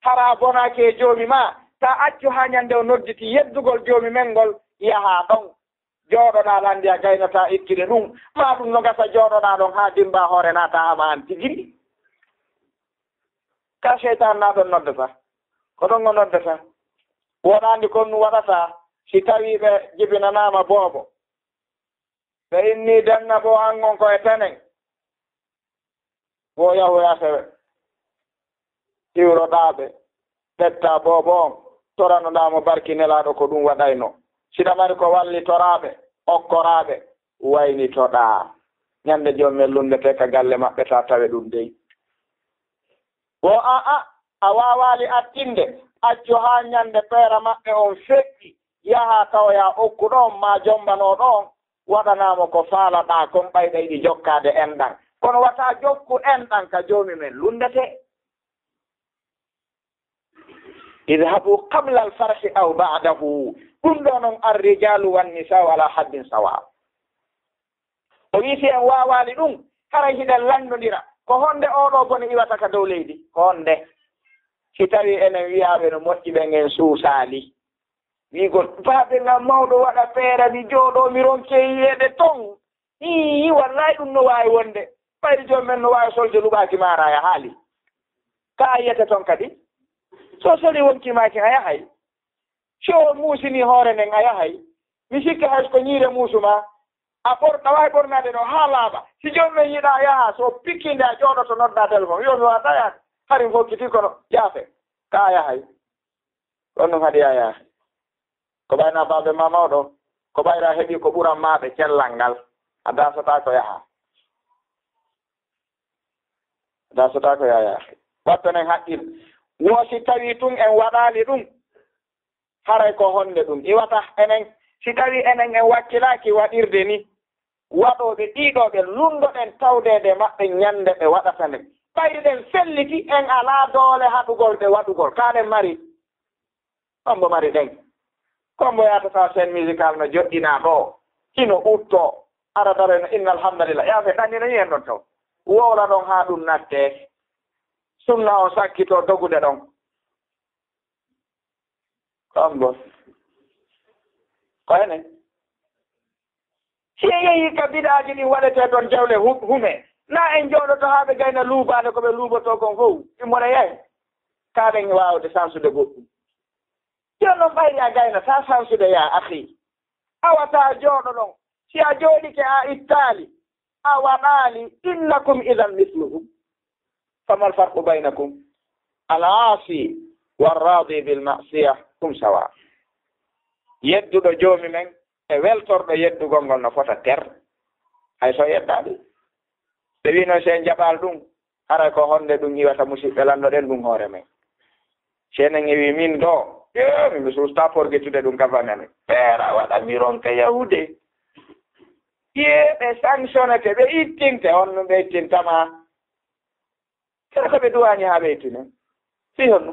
hara a bonaaki e Joomi maa, ta accu haa ñande o nodditi yeddugol Joomi men ngol, yahaa ɗon. Jooɗoɗaa lanndi a gaynataa ittude ɗum, maa ɗum no gasa jooɗoɗaa ɗon haa dimba hoore naata ama an tigi. Ka seytaan na ɗon noddata, ko ɗon o noddata. Woɗaandi kon ɗum waɗata si tawii ɓe jibinanaama boobo. Ɓe inni denna bo an on ko e tenen. Wo yahu e asewe. Iwroɗaa ɓe, ɓettaa boobo on, toranoɗaa mo barki Nelaaɗo ko ɗum waɗayno. Siɗa mari ko wallitoraaɓe, okkoraaɓe, waynitoɗaa. Ñande Joomi men lunndete ka galle maɓɓe, ta tawe ɗum dey. Wo a, a, a waawaali attinde, accu haa ñande peera maɓɓe on feƴƴi, yaha tawoya okkuɗo on maa jombanooɗo on, waɗanaa mo ko faalaɗaa kon, ɓayɗa yiɗi jokkaade enɗan. Kono wata jokku enɗan ka Joomi men lunndete. Idhabu qabla al-farhi aw ba'dahu. Ɗum ɗo non, ar-rijalu wan-nisa'u ala haddin sawa. O wi'i, si en waawaali ɗum, haray hiɗen lanndondira. Ko honde oo ɗoo bone iwata ka dow leydi? Ko honde? Si tawii enen wi'aaɓe no moƴƴi ɓen en suusaali. Wiigol, "Baabe ngam mawɗo waɗa peera, mi jooɗoo, mi ronke yiyeede ton." Ii, wallaay ɗum no waawi wonde. Ɓayri joom men no waawi solde luɓaaki maara ya haali. Ka a yiyata ton kadi. So soli wonki maaki a yahay. Si o muusini hoore nden a yahay. Mi sikka hay ko ñiire muusu ma. A ɓor-, a waawi ɓornaade ɗo haa laaɓa. Si joom men yiɗaa yaha, so pikkinde a jooɗoto nodda téléphone. Yo mi waata yaade. Hari mi hokkiti kono jaafe. Ka a yahay. Ɗon ɗum haɗi a yahay. Ko ɓayna baabe ma mawɗo. Ko ɓayra heɓi ko ɓuran ma ɓe cellal ngal. A dasotaako yaha. A dasotaako yaha. Wattonen haqqil. Wo si tawi tun en waɗaali ɗum. Haray ko honde ɗum iwata enen? Si tawi enen en wakkilaaki waɗirde ni, waɗooɓe ɗiɗo ɓe lundoɗen tawdeede maɓɓe ñande ɓe waɗata nden. Ɓayri ɗen felliti, en alaa doole haɗugol ɗe waɗugol. Kaalen mari. Hombo mari ɗen? Hombo yaatata scène musical no joɗɗinaa ɗo, hino utto, ara daro no inna alhamdulillah. Yaa fe ɗannino hen ɗon taw. Wowla ɗon haa ɗum natte. Sunna o sakkito dogude ɗon. Hombo? Ko enen? Si en yehii ka bid'aaji ɗin waɗetee ɗon jawle hu-, hume, na en jooɗoto haa ɓe gayna luubaade ko ɓe luubotoo kon fow, immoree yahen? Kaaɗen waawde sansude goɗɗum. Jooni non ɓayri a gaynataa sansude, yaa akhi. Awa taa jooɗo ɗon. Si a jooɗike a ittaali, a waɗaali, innakum idan misluhum. Famal farqu baynakum? Al aasi warraadi bil ma'siya hum sawa. Yedduɗo joomi men e weltorɗo yeddugol ngol no fota ter. Hay so yeddaali. Ɓe wii noon si en jaɓaali ɗum, haray ko honde ɗum iwata musidɓe lannoɗen ɗum hoore men. Si enen iwi min ɗo, yo, min mi suusta porgetude ɗum ka fanani. Peera waɗa mi ronka yahude. Ye ɓe sanctionete, ɓe ittinte, on ɗum ɓe ittintama. Kala ko ɓe duwani haa ɓe ittine. Fii honno?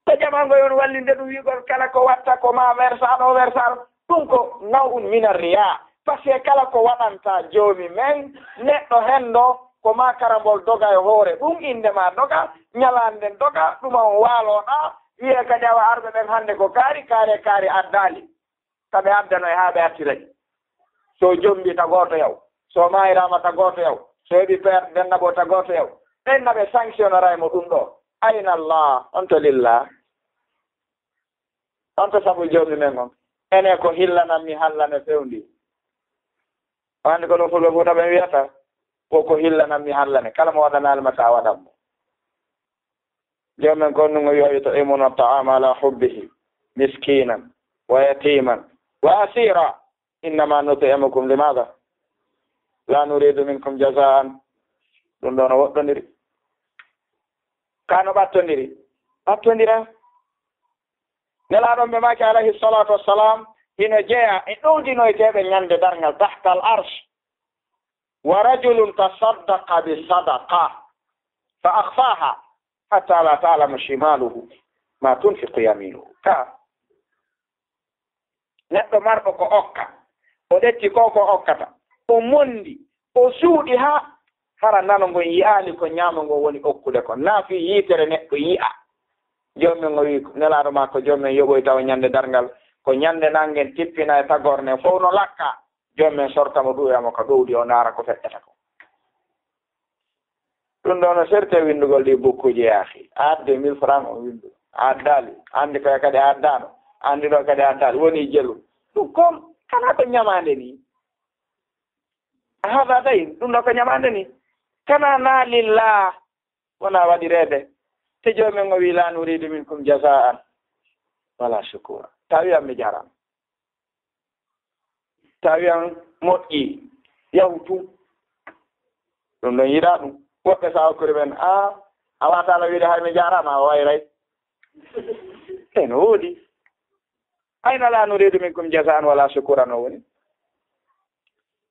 Ko jamango yon wallinde ɗum wi'ugol kala ko watta ko ma wersa ɗo, wersa ɗo. Ɗum ko naw'un mina riya. Parce que kala ko waɗanta joomi men, neɗɗo hendo, ko ma karambol doga e hoore. Ɗum innde ma doga, ñalaande nden doga, ɗuma on waaloɗa, wi'e kadi awa arɓe ɓen hannde ko kaari, kaari, kaari addaali. Ka ɓe addano e haa ɓe artiray. So jombi ta gooto yaw. So maayraama ta gooto yaw. So heɓi peer denna bo ta gooto yaw. Ɓen na ɓe sanctionoray mo ɗum ɗo. Ayna Allah, on to lillah. On to sabu joomi men on. Ene ko hillanan mi hallane fewndi. O anndi ko ɗum fulɓe fuuta ɓen wiyata. Ko ko hillanan mi hallane. Kala mo waɗanaali ma ta waɗan mo. Joomi men ko on ɗum o wi'i, "Yut'imuna ta'ama ala hubbihi miskinan wa yatiman wa asira. Innama nut'imukum limadha? La nuridu minkum jazaan." Ɗum ɗo no woɗɗondiri. Ka no ɓattondiri? Ɓattondira. Nelaaɗo ɓe maaki alayhi salatu wassalam, hino jeya e ɗowdinoyteeɓe ñande darngal tahtal arsh. Wa rajulun tasaddaqa bi sadaqa fa akhfaha hatta la ta'lama shimaluhu ma tunfiqu yaminuhu. Ka neɗɗo marɗo ko okka, o ƴetti ko ko okkata, o mondi, o suuɗi haa hara nano ngon yi'aali ko ñaamo ngon woni okkude kon. Naa fii yiitere neɗɗo yi'a. Joomi men o wi'i, Nelaaɗo maa ko Joomi men yoɓoy taw ñande darngal, ko ñande nangen tippina e tagorne fow no lakka. Joomi men sorta mo ɗuuya mo ka ɗowdi, o ndaara ko feƴƴata ko. Ɗum ɗo no serte winndugol ɗi bukkuuji, yaahi. A addi mille francs o winndu. A addaali. Anndi koye kadi a addaano. Anndi ɗo kadi a addaali. Woni jelu. Ɗum kon, kana ko ñamaande ni. A haɗa tawi, ɗum ɗo ko ñamaande ni. Kana na lillah. Wona waɗireede. Te Joomi men o wi, "La nuridu minkum jazaan wala shukura." Tawi am mi jaram. Tawi an moƴƴi, yahu tun. Ɗum ɗon yiɗaa ɗum. Woɓɓe sa okkori ɓen, a, a wataala wiide hay mi jaaraama, a wayray. E no woodi. Ayna la nuridu minkum jazaan wala shukura no woni.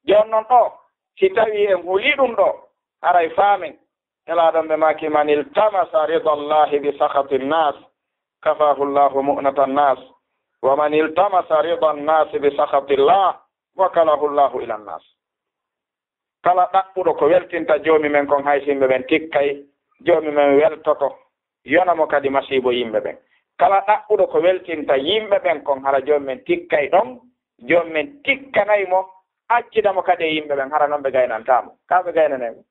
Jooni non ɗo, si tawi en huli ɗum ɗo, haray faamen. Nelaaɗo ɓe maaki, "Man iltamasa rida Allahi bi sakhati nnas, kafahu Allahu mu'nata nnas. Wa man iltamasa rida nnasi bi sakhati llah, wakalahu Allahu ila nnas." Kala ɗaɓɓuɗo ko weltinta Joomi men kon, hay si yimɓe ɓen tikkay, Joomi men weltoto, yona mo kadi masiibo yimɓe ɓen. Kala ɗaɓɓuɗo ko weltinta yimɓe ɓen kon, hara joom men tikkay ɗon, joom men tikkanay mo, accida mo kadi e yimɓe ɓen, hara non ɓe gaynantaa mo. Ka ɓe gaynanay mo.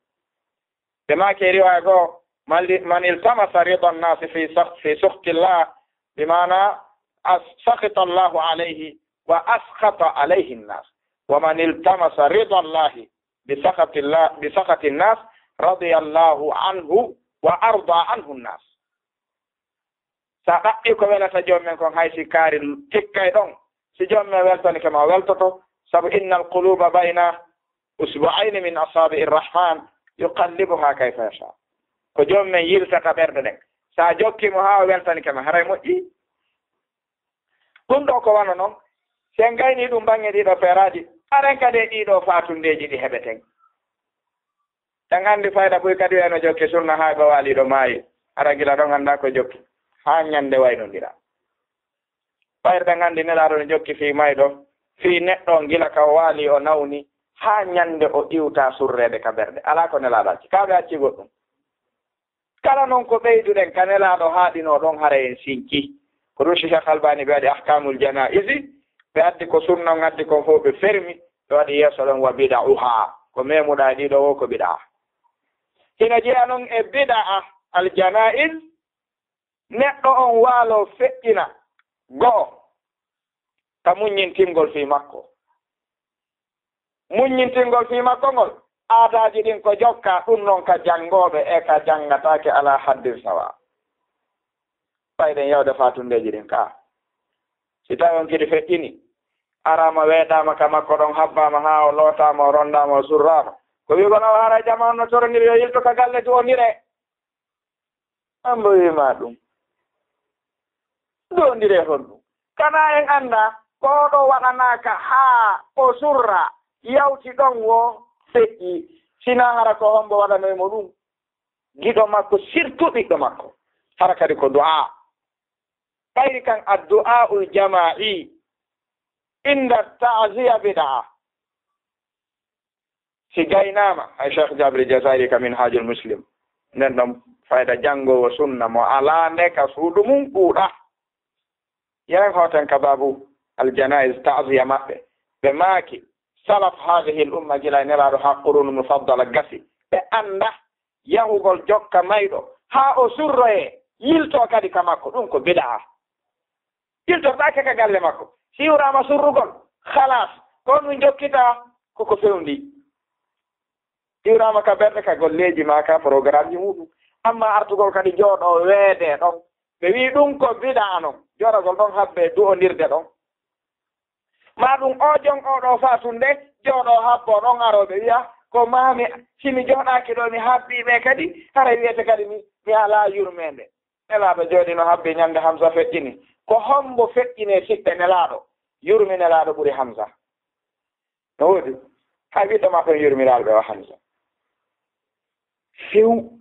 Ɓe maaki e riwaaya goo, "Man li-, man iltamasa rida nnasi fi sakh-, fi sukhti llah," bi maana as-, sakhita Allahu alayhi wa askhata alayhi nnas. "Wa man iltamasa rida llahi bi sakhati llah, bi sakhati nnas, radiya Allahu anhu wa arda anhu nnas." Sa ɗaɓɓi ko welata joom men kon, hay si kaari tikkay ɗon, si joom men weltanike ma, o weltoto, sabu "innal quluba bayna usbu'ayni min asabi'i rrahman yuqallibuha kayfa yasha." Ko joom men yiltata ɓerɗe ɗen. Sa jokki mo haa o weltanike ma, haray moƴƴi. Ɗum ɗo ko wano non, si en gayni ɗum baŋŋe ɗiɗo feeraaji, haren kadi e ɗiɗo faatundeeji ɗi heɓeten. En anndi fayda buy kadi eno jokki sunna haa ɓe waali ɗo maayi. Hara gila ɗon annda ko jokki. Haa ñande waynondira. Fayda en anndi Nelaaɗo no jokki fii mayɗo, fii neɗɗo on gila ka o waali o nawni, haa ñande o iwta surreede ka ɓerɗe. Alaa ko Nelaaɗo acci. Ka ɓe acci goɗɗum. Kala non ko ɓeyduɗen ka Nelaaɗo haaɗinoo ɗon, hara en sinci. Ko ɗum Cheikh Albani ɓe waɗi Ahkamul Janaizi, ɓe addi ko sunna on addi kon fof ɓe fermi, ɓe waɗi yeeso ɗon wa bida'uha. Ko memuɗaa e ɗiɗo wo ko bid'a. Hina jeyaa non e bid'a al janaiz, neɗɗo on waalo feƴƴina go'o ka muññintingol fii makko. Muññintingol fii makko ngol, aadaaji ɗin ko jokka, ɗum non ka janngooɓe e ka janngataake alaa haddin sawa. Fayden yawde faatundeeji ɗin ka. Si tawi on kadi feƴƴini, araama weeɗaama ka makko ɗon, habbaama haa o lootaama, o ronndaama, o surraama. Ko wi'ugol awa hara jama on no torondiri yo yilto ka galle du'ondiree. Ambo wiima ɗum. Du'ondiree honɗum? Kana en annda ko ɗo waɗanaaka haa o surra, yawti ɗon wo feƴƴi. Sinaa hara ko hombo waɗanoy mo ɗum? Giɗo makko, surtout ɓiɗɗo makko. Hara kadi ko du'a. Ɓayri kan addu'a'ul jama'i inda ta'ziya bid'a. Si gaynaama, hay Cheikh Jabir Jazairi ka Minhajul Muslim. Nden ɗon fayda janngowo sunna mo alaa nde ka suudu mum ɗuuɗa. Yeren hooten ka baabu al janaiz ta'ziya maɓɓe. Ɓe maaki, salaf hadhihi al umma gila e Nelaaɗo haa qurunu mufaddala gasi. Ɓe annda yahugol jokka mayɗo haa o surroyee, yiltoo kadi ka makko. Ɗum ko bid'a. Iltortaake ka galle makko. Si iwraama surrugol, khalas, ko ɗum jokkitaa, koko fewndi. Iwraama ka ɓerɗe, ka golleeji maa, ka programmeji muɗum. Amma artugol kadi jooɗoo weedee ɗon. Ɓe wi'i ɗum ko bid'a non. Jooɗagol ɗon habbe du'ondirde ɗon. Maa ɗum o jon o ɗo faatunde, jooɗoo habboo ɗon aroo ɓe wi'a, ko maami, si mi jooɗaaki ɗo mi habbii ɓe kadi, haray wi'ete kadi mi, mi alaa yurmeende. Nelaaɗo jooɗino habbi ñande Hamza feƴƴini. Ko hombo feƴƴini e siɓɓe Nelaaɗo? Yurmi Nelaaɗo ɓuri Hamza. No woodi? Hay ɓiɗɗo maɓɓe on yurmiraaɗo ɓe o Hamza. Few.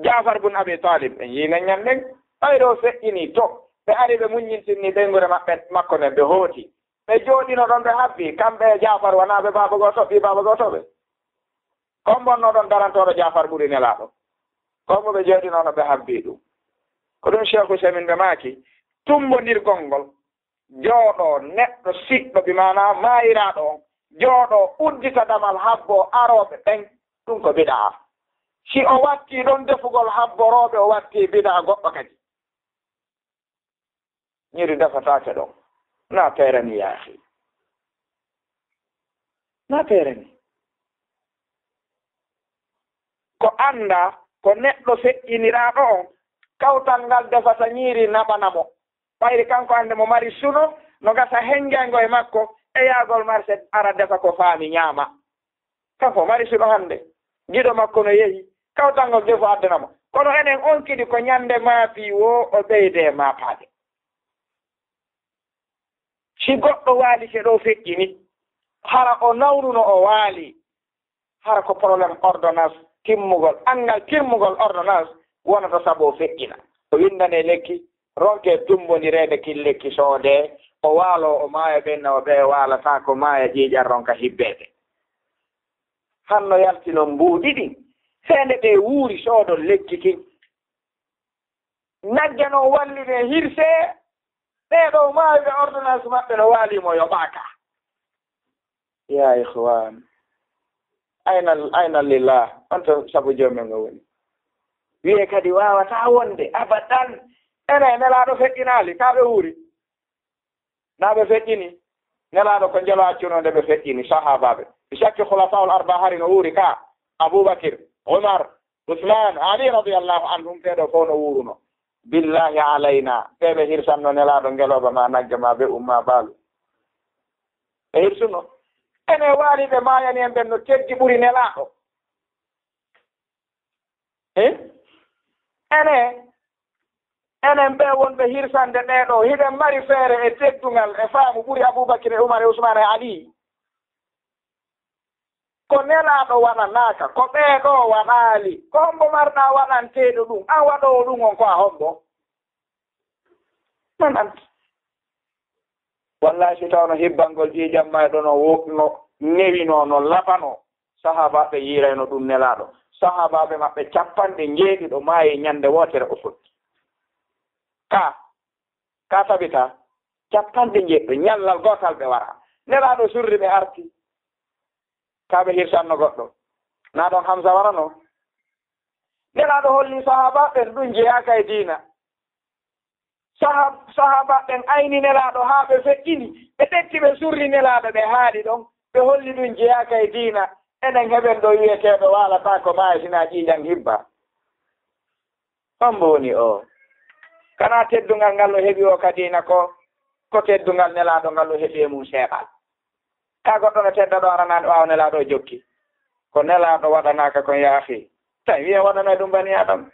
Jaafar bun Abi Talib, en yiina ñanden, ɓayri o feƴƴini to. Ɓe ari ɓe muññintinni ɓeynguure maɓɓe, makko nden, ɓe hooti. Ɓe jooɗino ɗon ɓe habbi, kamɓe e Jaafar wanaa ɓe baaba gooto, ɓii baaba gooto ɓe. Ko on bonnooɗon darantooɗo Jaafar ɓuri Nelaaɗo? Ko mo ɓe jooɗinoono ɓe habbii ɗum. Ko ɗum Cheikh Usaymin ɓe maaki, tummbondirgol ngol, jooɗoo neɗɗo siɗɗo, bi maanaa maayiraaɗo on, jooɗoo uddita damal habboo arooɓe ɓen, ɗum ko bidaa. Si o wattii ɗon defugol habborooɓe, o wattii bidaa goɗɗo kadi. Ñiiri defataake ɗon. Na peerani yaahi. Na peerani. Ko annda ko neɗɗo feƴƴiniraaɗo on, kawtal ngal defata ñiiri naɓana mo. Ɓayri kanko hannde mo mari suno, no gasa hennjayngo e makko, e yaagol marché ara defa ko faami ñaama. Kanko mari suno hannde. Giɗo makko no yehi. Kawtal ngol defo addana mo. Kono enen on kadi ko ñande maapi wo o ɓeyde maapaade. Si goɗɗo waalike ɗo feƴƴini, hara o nawnuno o waali, hara ko problème ordonnance timmugol, anngal timmugol ordonnance wonata sabu o feƴƴina. O winndane lekki, ronke tummbondireede kin lekki soodee, o waalo o maaya ɓen na o ɓe waalata ko maaya ƴiiƴan ronka hibbeede. Hanno yaltino mbuuɗi ɗin, feende ɓe wuuri soodon lekki kin. Nagge noon walli ɓe hirse, ɓee ɗoo maayi ɓe ordonnance maɓɓe no waali mo yoɓaaka. Ya ikhwan, ayna, ayna lillah, on to sabu joomii ngo woni. Wiyee kadi waawataa wonde, abadan. Ene, Nelaaɗo feƴƴinaali, kaa ɓe wuuri? Naa ɓe feƴƴini? Nelaaɗo ko njelo accunoo nde ɓe feƴƴini, sahaabaaɓe. Mi sakki khulafaul arba hari no wuuri kaa, Abubakir, Umar, Usman, Ali radiyallahu anhum, ɓee ɗoo fof no wuuruno. Billahi alayna, ɓee ɓe hirsanno Nelaaɗo ngelooba ma nagge ma be'u ma baalu. Ɓe hirsuno. Ene waali ɓe maayani en ɓen no teddi ɓuri Nelaaɗo. Eh? Ene, enen ɓee wonɓe hirsande ɓee ɗoo, hiɗen mari feere e teddungal e faamu ɓuri Abubakir e Umar e Usman e Ali. Ko Nelaaɗo waɗanaaka, ko ɓee ɗoo waɗaali. Ko hombo marɗaa waɗanteeɗo ɗum? An waɗoowo ɗum on ko a hombo? Non anta. Wallahi, si tawno hibbangol ƴiiƴam mayɗo no wo-, no newino, no laɓano, sahaabaaɓe yiirayno ɗum Nelaaɗo. Sahaabaaɓe maɓɓe capanɗe njeeɗiɗo maayi ñande wootere Uhud. Ka, ka tabita, capanɗe njeeɗiɗo, ñallal gootal ɓe wara. Nelaaɗo surri ɓe arti. Ka ɓe hirsanno goɗɗo. Na ɗon Hamza warano. Nelaaɗo holli sahaabaaɓe ɓen ɗum jeyaaka e diina. Saha-, sahaabaaɓe ɓen ayni Nelaaɗo haa ɓe feƴƴini. Ɓe ƴetti ɓe surri Nelaaɗo ɓe haali ɗon. Ɓe holli ɗum jeyaaka e diina. Enen heɓen ɗo wiyeteeɗo waalata ko maayi sinaa ƴiiƴam hibba. Hombo woni o? Kana teddungal ngal o heɓi o ka diina ko, ko teddungal Nelaaɗo ngal o heɓi e mum seeɗa. Ka goɗɗo no tedda ɗo aranaani ɓaawo Nelaaɗo o jokki. Ko Nelaaɗo waɗanaaka kon yaafi. Tawi wiya waɗanay ɗum bani Adam.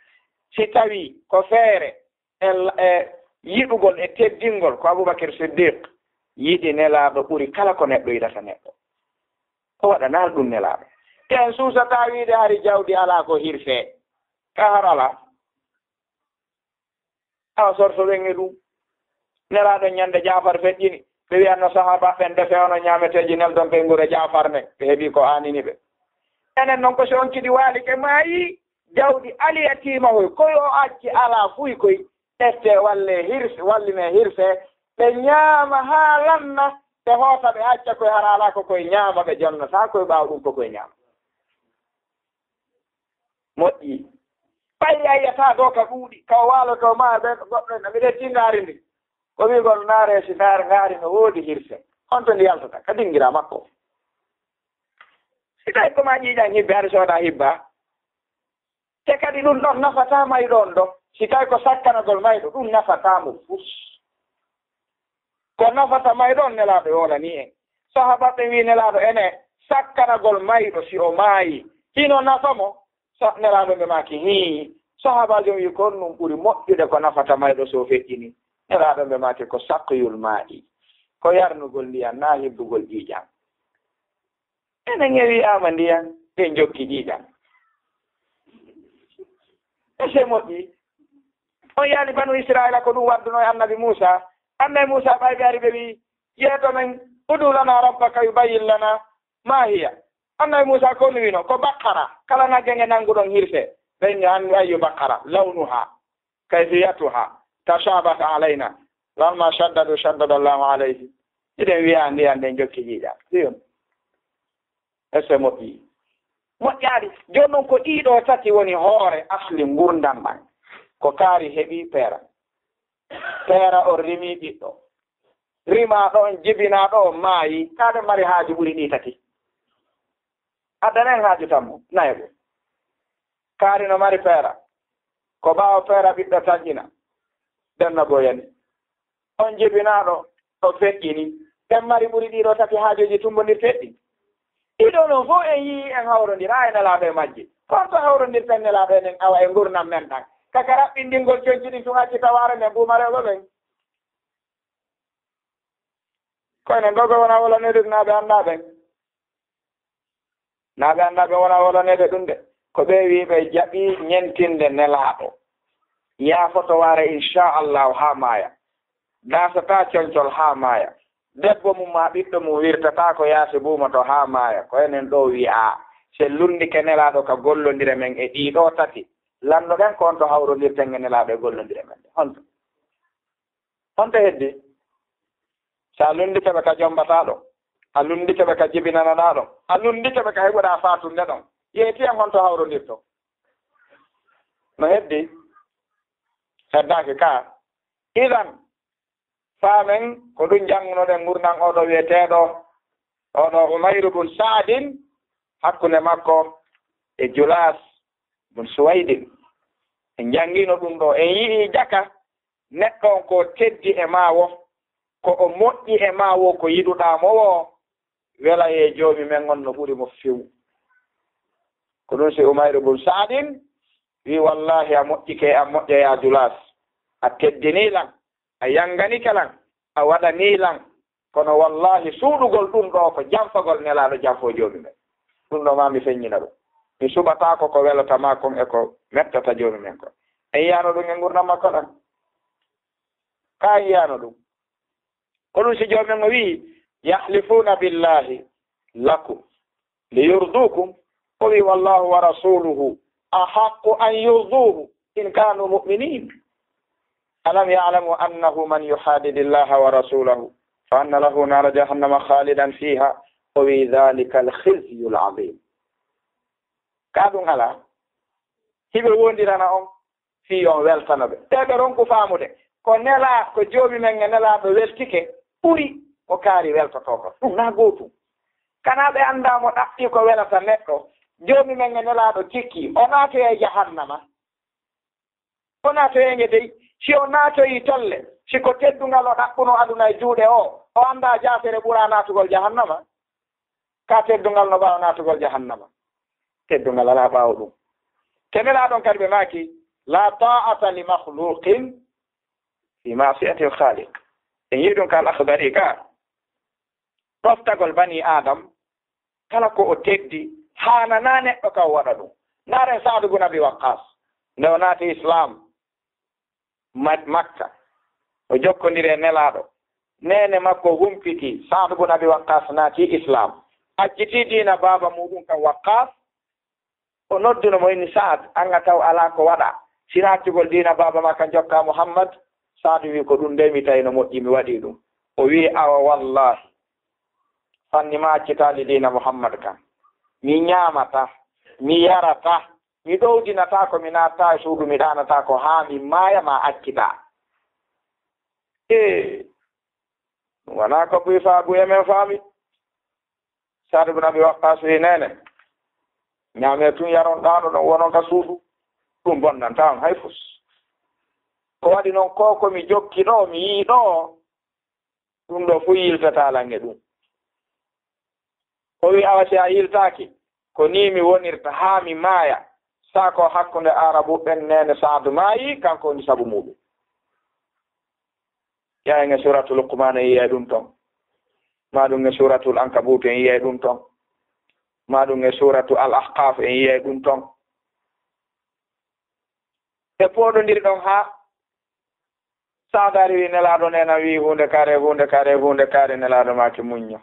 Si tawi ko feere e, e yiɗugol e teddingol ko Abubakar Siddiq yiɗi Nelaaɗo ɓuri kala ko neɗɗo yiɗata neɗɗo. O waɗanaali ɗum Nelaaɗo. Te en suusataa wiide hari jawdi alaa ko hirsee. Ka har alaa. Awa sorto ɓen e ɗum. Nelaaɗo ñande Jaafar feƴƴini. Ɓe wiyanno sahaaba ɓen defe ono ñaameteeji neldon ɓe ngure Jaafar ne. Ɓe heɓi ko aanini ɓe. Enen non ko si on kidi waali ke maayi, jawdi aliyatiima hoy, koy o acci alaa fuy koy. Ƴette walle hirse, walline hirse. Ɓe ñaama haa lanna, ɓe hoota ɓe acca koy hara alaa ko koy ñaama, ɓe jonnataa koy ɓaawo ɗum ko koy ñaama. Moƴƴi. Ɓayri a yiyataa ɗo ka ɗuuɗi, ka o waaloto ma ɓen goɗɗo en, miɗen tingaari ndi. Ko wi'gol naare si naar ngaari no woodi hirse. On to ndi yaltata, ka dingira makko. Si tawi ko ma ƴiiƴan hibbe, hari sooda hibba. Te kadi ɗum ɗon nafataa may ɗon ɗo. Si tawi ko sakkanagol mayɗo, ɗum nafataa mo fus. Ko nafata mayɗo on Nelaaɗo yoolanii en. Sahaabaaɓe ɓen wi'i Nelaaɗo ene sakkanagol mayɗo si o maayi. Hino nafa mo? Sa-, Nelaaɗo ɓe maaki, hii. Sahaabaajo on wi'i ko honɗum ɓuri moƴƴude ko nafata mayɗo so o feƴƴini? Nelaaɗo ɓe maaki ko saqyul maa'i. Ko yarnugol ndiyam, naa hibbugol ƴiiƴam. Enen e wi'aama ndiyan, ɓe jokki ƴiiƴam. E se moƴƴi. On yaali banu Israa'iila ko ɗum wadduno e annabi Muusa. Annabi Muusa ɓay ɓe ari ɓe wi'i, yeeto men, udu lana rabbaka yubayyin lana ma hiya. Annabi Muusa ko ɗum wino, ko baqara, kala nagge nge nanguɗon hirse. Ɓe inni, an ayyu baqara, lawnuha. Kayfiyatuha tashabaha alayna. Lamma shaddadu shaddada Allahu alayhi. Hiɗen wi'a ndiyan ɗen jokki ƴiiƴam. Ɗiyum. Ese moƴƴi. Moƴƴaali. Jooni non ko ɗiɗo tati woni hoore asli ngurdam ɗan. Ko kaari heɓi peera. Peera on rimi ɓiɗɗo. Rimaaɗo on, jibinaaɗo on maayi. Kaɗen mari haaju ɓuri ɗi tati. Addanen haaju tammu, nayo ɗum. Kaari no mari peera. Ko ɓaawo peera ɓiɗɗo tanƴina. Ɗen no boyani. On jibinaaɗo o feƴƴini. Ɗen mari ɓuri ɗiɗo tati haajuuji tumbondirteeɗi. Ɗiɗo non fof en yii en hawrondira e Nelaaɗo e majji. Ko on to hawrondirten Nelaaɗo enen awa e ngurnam men ɗan? Kaka raɓɓindingol conci ɗin tun acci tawaare nden ɓuuma rewɓe ɓen. Ko enen ɗo ɓe wona wolaneede naa ɓe anndaa ɓen. Naa ɓe anndaa ɓe wona wolaneede ɗum de. Ko ɓe wii ɓe jaɓi ñentinde Nelaaɗo. Yaafoto waare inchallahu haa maaya. Daasataa concol haa maaya. Debbo mum maa ɓiɗɗo mum wirtataa ko yaasi buumoto haa maaya. Ko enen ɗo wi'aa. Se lunndike Nelaaɗo ka gollondire men e ɗiɗo tati. Lannoɗen ko on to hawrondirten e Nelaaɗo e gollondire men ɗe. Honto? Honto heddi? So a lunndike ɓe ka jombataa ɗon, a lunndike ɓe ka jibinanaɗaa ɗon, a lunndike ɓe ka heɓuɗaa faatunde ɗon, yeeti en honto hawrondirto? No heddi? Heddaaki ka. Idan, faamen ko ɗum janngunoɗen ngurndan oo ɗoo wi'eteeɗo, oo ɗoo Umayru bun Saadin, hakkunde makko e Julaas bun Suwaydin. En janngino ɗum ɗoo. En yi'ii jaka neɗɗo on ko teddi e maa woo, ko o moƴƴi e maa woo, ko yiɗuɗaa mo woo, welayee joomi men on no ɓuri mo few. Ko ɗum si Umayru bun Saadin wi'i, "Wallaahi, a moƴƴike, a moƴƴa yaa Julaas. A teddinii lan, a yannganike lan, a waɗanii lan. Kono wallaahi, suuɗugol ɗum ɗoo ko janfagol Nelaaɗo, janfoo joomi men. Ɗum ɗoo maa mi feññina ɗum. Mi suɓataako ko welata maa kon e ko mettata joomi men kon." En yiyaano ɗum e ngurndan makko ɗan? Ka en yiyaano ɗum? Ko ɗum si joomi men o wi'i, "Yahlifuuna billaahi lakum liyurduukum." O wi'i, "Wallaahu wa rasuuluhu ahaqqu an yurduuhu in kaanuu mu'miniin. Alam ya'lamu annahu man yuhaadidi llaaha wa rasuulahu fa anna lahu naara jahannama khaalidan fiiha." O wi'i, "Dhaalika l-khizyul aziim." Ka ɗum alaa, hiɓe wondirana on fii yo on weltano ɓe. Tee ɓe ronku faamude, ko Nelaa-, ko Joomi men e Nelaaɗo weltike ɓuri ko kaari weltotoo kon. Ɗum naa gootum. Kanaa ɓe anndaa mo ɗaɓɓi ko welata neɗɗo, Joomi men e Nelaaɗo tikki, o naatoyay jahannama. O naatoyay nge dey. Si o naatoyii tolle, si ko teddungal o ɗaɓɓunoo aduna e juuɗe o, o anndaa jaafere ɓuraa naatugol jahannama. Ka teddungal no ɓaawo naatugol jahannama. Teddungal alaa ɓaawo ɗum. Te Nelaaɗo on kadi ɓe maaki, "Laa taa'ata li makhluqin fi ma'siyatil khaliq." En yi'i ɗum ka Al Akhdari ka. Ɗoftagol banii Aadam, kala ko o teddi, haananaa neɗɗo ka o waɗa ɗum. Ndaaren Saadu bun Abi Waqqaas, nde o naati Islaam, Ma-, Makka. O jokkondiri e Nelaaɗo. Neene makko humpiti, Saadu bun Abi Waqqaas naati Islaam. Accitii diina baaba muuɗum kan Waqqaas. O nodduno mo, inni, "Saad, an a taw alaa ko waɗaa, si naatugol diina baaba maa kan jokkaa Muhammad?" Saadu wi'i, "Ko ɗum dey mi tawi no moƴƴi, mi waɗii ɗum." O wi'i, "Awa wallaahi, sanni maa accitaali diina Muhammad kan. Mi ñaamataa, mi yarataa, mi ɗowdinataa ko mi naattaa e suudu, mi ɗaanataa ko haa mi maaya maa accitaa." Ee, ɗum wanaa ko buy faa buy e men faami. Saadu bun Abi Waqqaas wi'i, "Neene, ñaamee tun yaron ɗaano ɗon wonon ka suudu, ɗum bonnantaa on hay fus." Ko waɗi non ko, ko mi jokki ɗoo, mi yi'i ɗoo, ɗum ɗoo fuu yiltataa lan e ɗum. O wi'i, "Awa si a yiltaaki, ko nii mi wonirta haa mi maaya." Saako hakkunde Aarabu ɓen, neene Saadu maayi, kanko woni sabu muuɗum. Yaa en e Suuratul Luqmaan en yi'ay ɗum ton. Maa ɗum e Suuratul Ankabuut en yi'ay ɗum ton. Maa ɗum e Suuratu Al Ahqaaf en yi'ay ɗum ton. Ɓe pooɗondiri ɗon haa Saadu ari wi'i, "Nelaaɗo, neene am wi'i huunde kaare, huunde kaare, huunde kaare." Nelaaɗo maaki, "Muñño.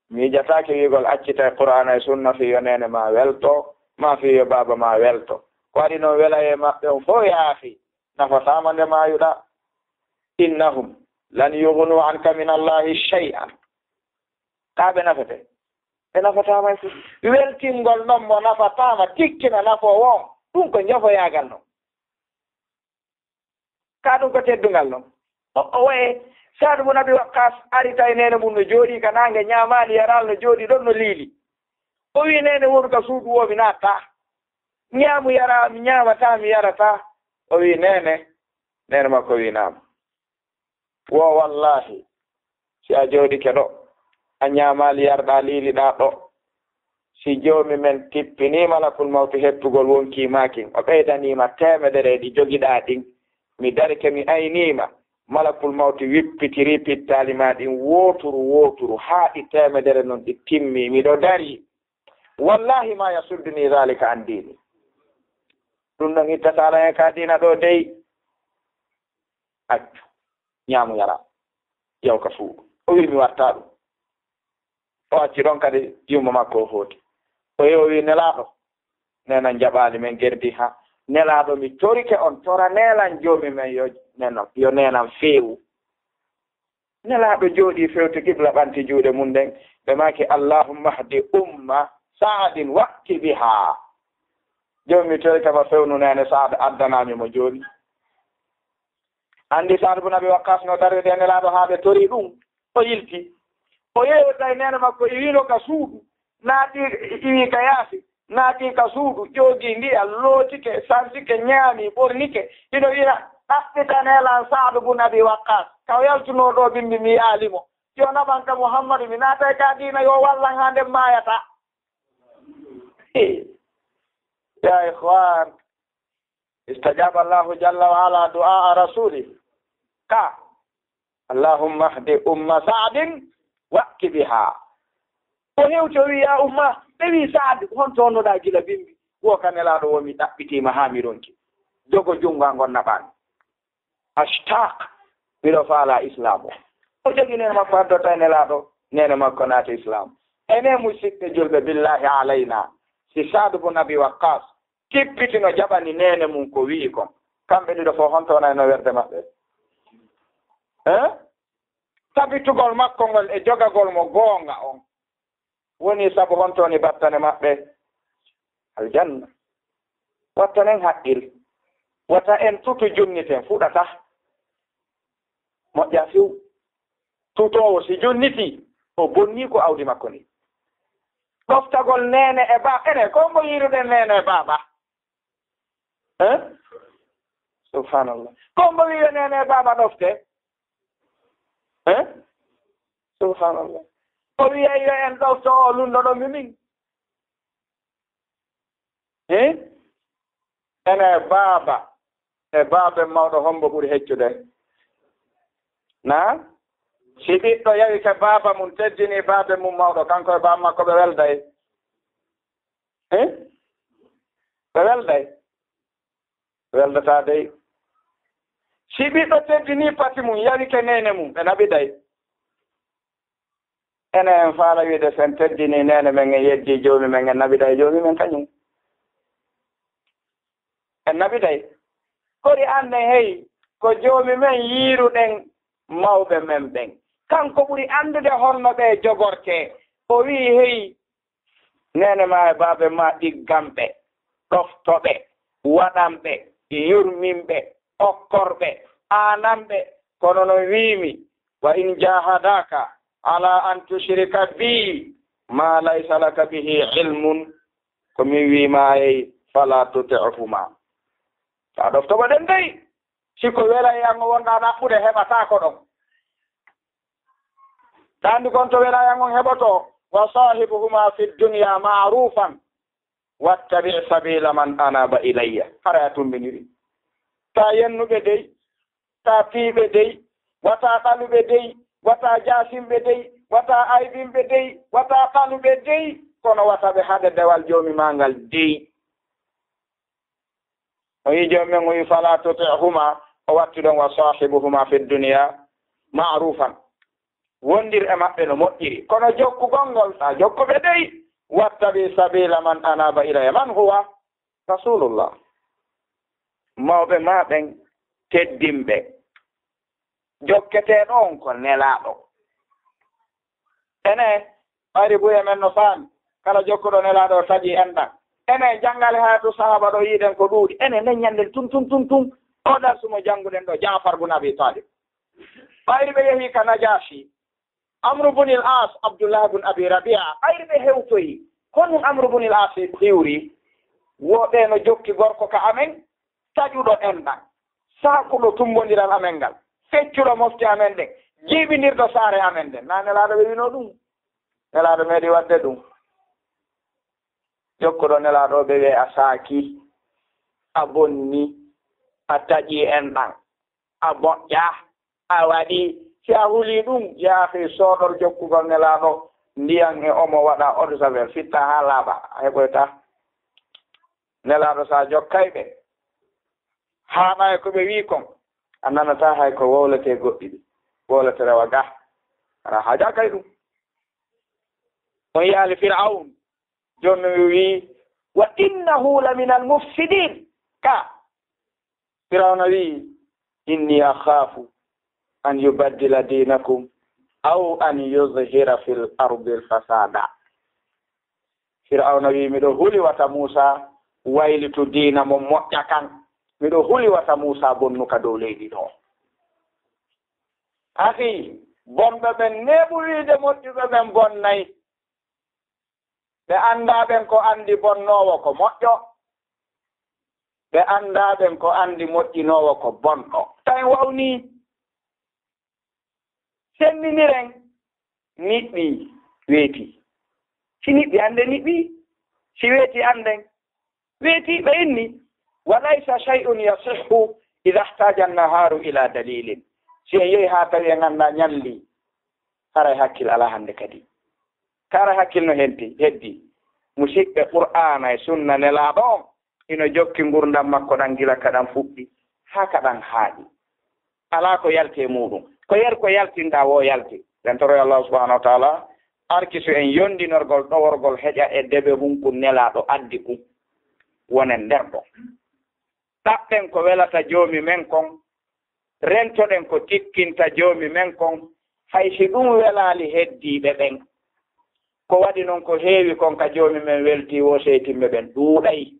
Mi miijataake wi'ugol accitay Qur'aana e Sunna fii yo neene maa welto, maa fii yo baaba maa welto. Ko waɗi non welayee maɓɓe on fow yaafi, nafataa ma nde maayuɗaa. Innahum lan yughnuu anka minallaahi shay'an." Kaa ɓe nafete? Ɓe nafataa ma hay fus. Weltingol non mo nafataa ma, tikkina nafoowo on, ɗum ko njofoyaagal non. Ka ɗum ko teddungal non. O, o waye Saadu bun Abi Waqqaas ari tawi neene mum no jooɗii ka naange, ñaamaali, yaraali, no jooɗii ɗon no liili. O wi'i, "Neene, wonu ka suudu woo, mi naattaa. Ñaamu, yaraa, mi ñaamataa, mi yarataa." O wi'i, "Neene." Neene makko wi'i, "Naam." Wo wallaahi, si a jooɗike ɗo, a ñaamaali, yarɗaa, liiliɗaa ɗo, si Joomi men tippinii malakul mawti hettugol wonkii maa kin, o ɓeydanii ma teemedere e ɗi jogiɗaa ɗin, mi darike, mi aynii ma, malakul mawti wippitirii pittaali maa ɗin wooturu wooturu, haa ɗi teemedere non ɗi timmii, miɗo darii. Wallaahi, maa yasuddunii dhaalika an diinii. Ɗum ɗon ittataa lan e ka diina ɗoo dey. Accu, ñaamu, yaraa, yahu ka suudu. O wi'i, "Mi wattaa ɗum." O acci ɗon kadi, yumma makko o hooti. O yehi, o wi'i, "Nelaaɗo, neene am jaɓaali, men gerdi ha, Nelaaɗo, mi torike on, tora neelan Joomi men, yo neno, yo neenan feewu. Nelaaɗo jooɗii fewti qibla, ɓanti juuɗe mum ɗen, ɓe maaki, "Allahumma hdi umma Sa'din wa'ti biha." Joomi, mi torike ma, fewnu neene Sa'd, addanaa mi mo jooni. Anndi Sa'd bun Abi Waqqas no dariri e Nelaaɗo haa ɓe tori ɗum, o yilti. O yehi o tawi neene makko iwiino ka suudu, naati, iwi ka yaasi, naati ka suudu, ƴoogi ndiyam, lootike, sansike, ñaami, ɓornike. Hino wiya, "Ɗaɓɓita neelan Sa'd bun Abi Waqqas. Ka o yaltunoo ɗoo, bimbi mi yaali mo. Yo naɓan ka Muhammadu, mi naatay ka diina, yo wallan haa nden maayata." Ya ikhwan, istajaba Allahu jalla wa ala du'a rasuli. Ka, "Allahumma hdi umma Sa'din wa'ti biha." O hewti, o wi, "Ya umma," ɓe wi, "Sa'd, honto wonnoɗaa gila bimbi?" Wo ka Nelaaɗo woni, "Mi ɗaɓɓitiima haa mi ronki. Jogo junngo an ngon naɓan." Ashtaq, miɗo faala Islaamu. O jogi neene makko, addota e Nelaaɗo, neene makko naati Islaamu. Enen musidɓe julɓe, billahi alayna, si Sa'd bun Abi Waqqas kippitino jaɓani neene mum ko wi'i kon, kamɓe ɗiɗo fof honto wonayno werde maɓɓe? Eh? Tabitugol makko ngol e jogagol mo goonga on woni sabu honto woni battane maɓɓe aljanna. Wattanen haqqil. Wata en tutu junniten, fuɗata. Moƴƴa few. Tutoowo si junnitii, o bonnii ko awdi makko ndi. Ɗoftagol neene e baaba, enen, ko mbo yiiruɗen neene e baaba? Eh? Subhanallah. Ko mbo wi'i yo neene e baaba ɗofte? Eh? Subhanallah. O wi'ay yo en ɗofto o lunndo ɗo mi min. Eh? Ene baaba, e baaben mawɗo, hombo ɓuri heccude? Na? Si ɓiɗɗo yawi ke baaba mum, teddini baaben mum mawɗo, kanko e baaba makko ɓe welday? Eh? Ɓe welday? Weldataa dey. Si ɓiɗɗo teddini pati mum, yawi ke neene mum, ɓe naɓiday? Enen en faala wiide, sen teddini neene men, en yeddi joomi men, en naɓiday joomi men kañum? En naɓiday? Kori annden hey, ko joomi men yiiruɗen mawɓe men ɓen. Kanko ɓuri anndude honno ɓe jogortee. O wi'i hey, neene ma e baabe ma ɗiggan ɓe, ɗofto ɓe, waɗan ɓe, yurmin ɓe, okkor ɓe, aanan ɓe. Kono non wi'imi, "Wa in jahadaka ala an tushrika bi ma laysa laka bihi ilmun," ko min wi'ima, ey, "fala tuti'huma." Taa ɗofto ɓe ɗen dey. Si ko welay an o wonɗaa ɗaɓɓude, heɓataa ko ɗon. Taa anndi kon to welay an on heɓotoo. "Wa sahibuhuma fi dunya ma'rufan, wattabi' sabila man anaba ilayya." Hara a tumbiniri. Taa yennu ɓe dey, taa pii ɓe dey, wataa ɗalu ɓe dey, wataa jaasin ɓe dey, wataa aybin ɓe dey, wataa ɗalu ɓe dey, kono wata ɓe haɗe dewal Joomi maa ngal dey. O wi'i Joomi men, o wi'i, "Fala tuti'huma," o watti ɗon, "wa sahibuhuma fi dunya ma'rufan." Wondir e maɓɓe no moƴƴiri. Kono jokkugol ngol, taa jokku ɓe dey. "Wattabi' sabila man anaba ilayya." Man huwa? Rasulullah. Mawɓe maa ɓen teddinɓe. Jokketeeɗo on ko Nelaaɗo. Ene, ɓayri buy e men no faami, kala jokkuɗo Nelaaɗo o taƴii enɗan. Ene, janngal hayatu sahaaba ɗo yiiɗen ko ɗuuɗi. Ene, nden ñannden tun, tun, tun, tun. O darsu mo jannguɗen ɗo, Jaafar bun Abi Talib. Ɓayri ɓe yehii ka Najaashi, Amru bun il As, Abdullah bun Abi Rabia, ɓayri ɓe hewtoyi. Honɗum Amru bun il As iwri? Wo ɓe no jokki gorko ka amen, taƴuɗo enɗan, saakuɗo tummbondiral amen ngal, feccuɗo mofte amen ɗen, jiiɓindirɗo saare amen nden. Naa Nelaaɗo ɓe wino ɗum? Nelaaɗo meeɗi waɗde ɗum. Jokkuɗo Nelaaɗo ɓe wi'e a saaki, a bonni, a taƴi enɗan, a moƴƴa, a waɗi. Si a huli ɗum, yaa fii soodol jokkugol Nelaaɗo ndiyan e omo, waɗa eau de javel, fitta haa laaɓa, a heɓoyta. Nelaaɗo, so a jokkay ɓe, haɗa e ko ɓe wi'i kon, a nanataa hay ko wowletee goɗɗi ɗi, wowlete rewa ga. Aɗa haajaa kay ɗum. On yaali Fir'awn, Joomi wi'i, "Wa innahu la minal mufsidin." Ka Firawna wi'i, "Inni akhaafu an yubaddila diinakum aw an yuzhira fil ardi fasada." Firawna wi'i, "Miɗo huli wata Muusa waylitu diina mo moƴƴa kan. Miɗo huli wata Muusa bonnu ka dow leydi ɗo." Akhi, bonɓe ɓen neeɓu wi'ude moƴƴuɓe ɓen bonnay. Ɓe anndaa ɓen ko anndi bonnoowo ko moƴƴo. Ɓe anndaa ɓen ko anndi moƴƴinoowo ko bonɗo. Tawi wawnii. Senndiniren niɓɓi weeti. Si niɓɓi annden niɓɓi. Si weeti annden. Weeti ɓe inni. Wa laysa shay'un yasihhu idha ihtaja an-naharu ila dalilin. Si en yehi haa tawi en anndaa ñalli. Haray hakkil alaa hannde kadi. Kara hakkil no henti, heddi. Musidɓe, Qur'aana e Sunna Nelaaɗo on ino jokki ngurndan makko ɗan gila ka ɗan fuɗɗi, haa ka ɗan haaɗi. Alaa ko yalti e muuɗum. Ko yer ko yaltinɗaa woo yalti. Ɗen toroy Allah subhanahu wa ta'ala, arkisu en yondinorgol ɗoworgol heƴa e debe hunkun Nelaaɗo addi kun. Wonen nder ɗo. Ɗaɓɓen ko welata Joomi men kon, rentoɗen ko tikkinta Joomi men kon, hay si ɗum welaali heddiiɓe ɓen. Ko waɗi non ko heewi kon ka Joomi men weltii woo seytinɓe ɓen ɗuuɗay.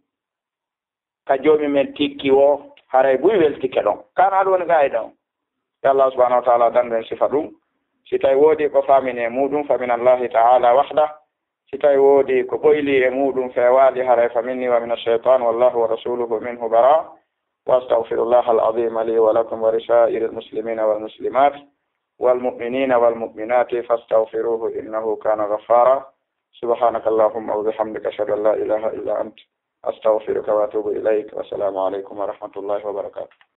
Ka Joomi men tikki woo, haray buy weltike ɗon. Kana ɗum woni qaa'ida on. Yo Allah subhanahu wa ta'ala dandu en sifa ɗum. Si tawi woodi ko faamini e muuɗum, fa min Allahi ta'ala wahda. Si tawi woodi ko ɓoyli e muuɗum feewaali, haray fa minni wa min ash-shaytan, wallahu wa rasuluhu minhu bara. Wa astaghfirullaha al-azima li wa lakum wa li sa'iril muslimina wal muslimat wal mu'minina wal mu'minati fastaghfiruhu innahu kana ghaffara. Subhanaka Allahumma wa bihamdika, ashhadu an la ilaha illa ant, astaghfiruka wa atubu ilayk. Wassalamu alaykum wa rahmatullahi wa barakatuh.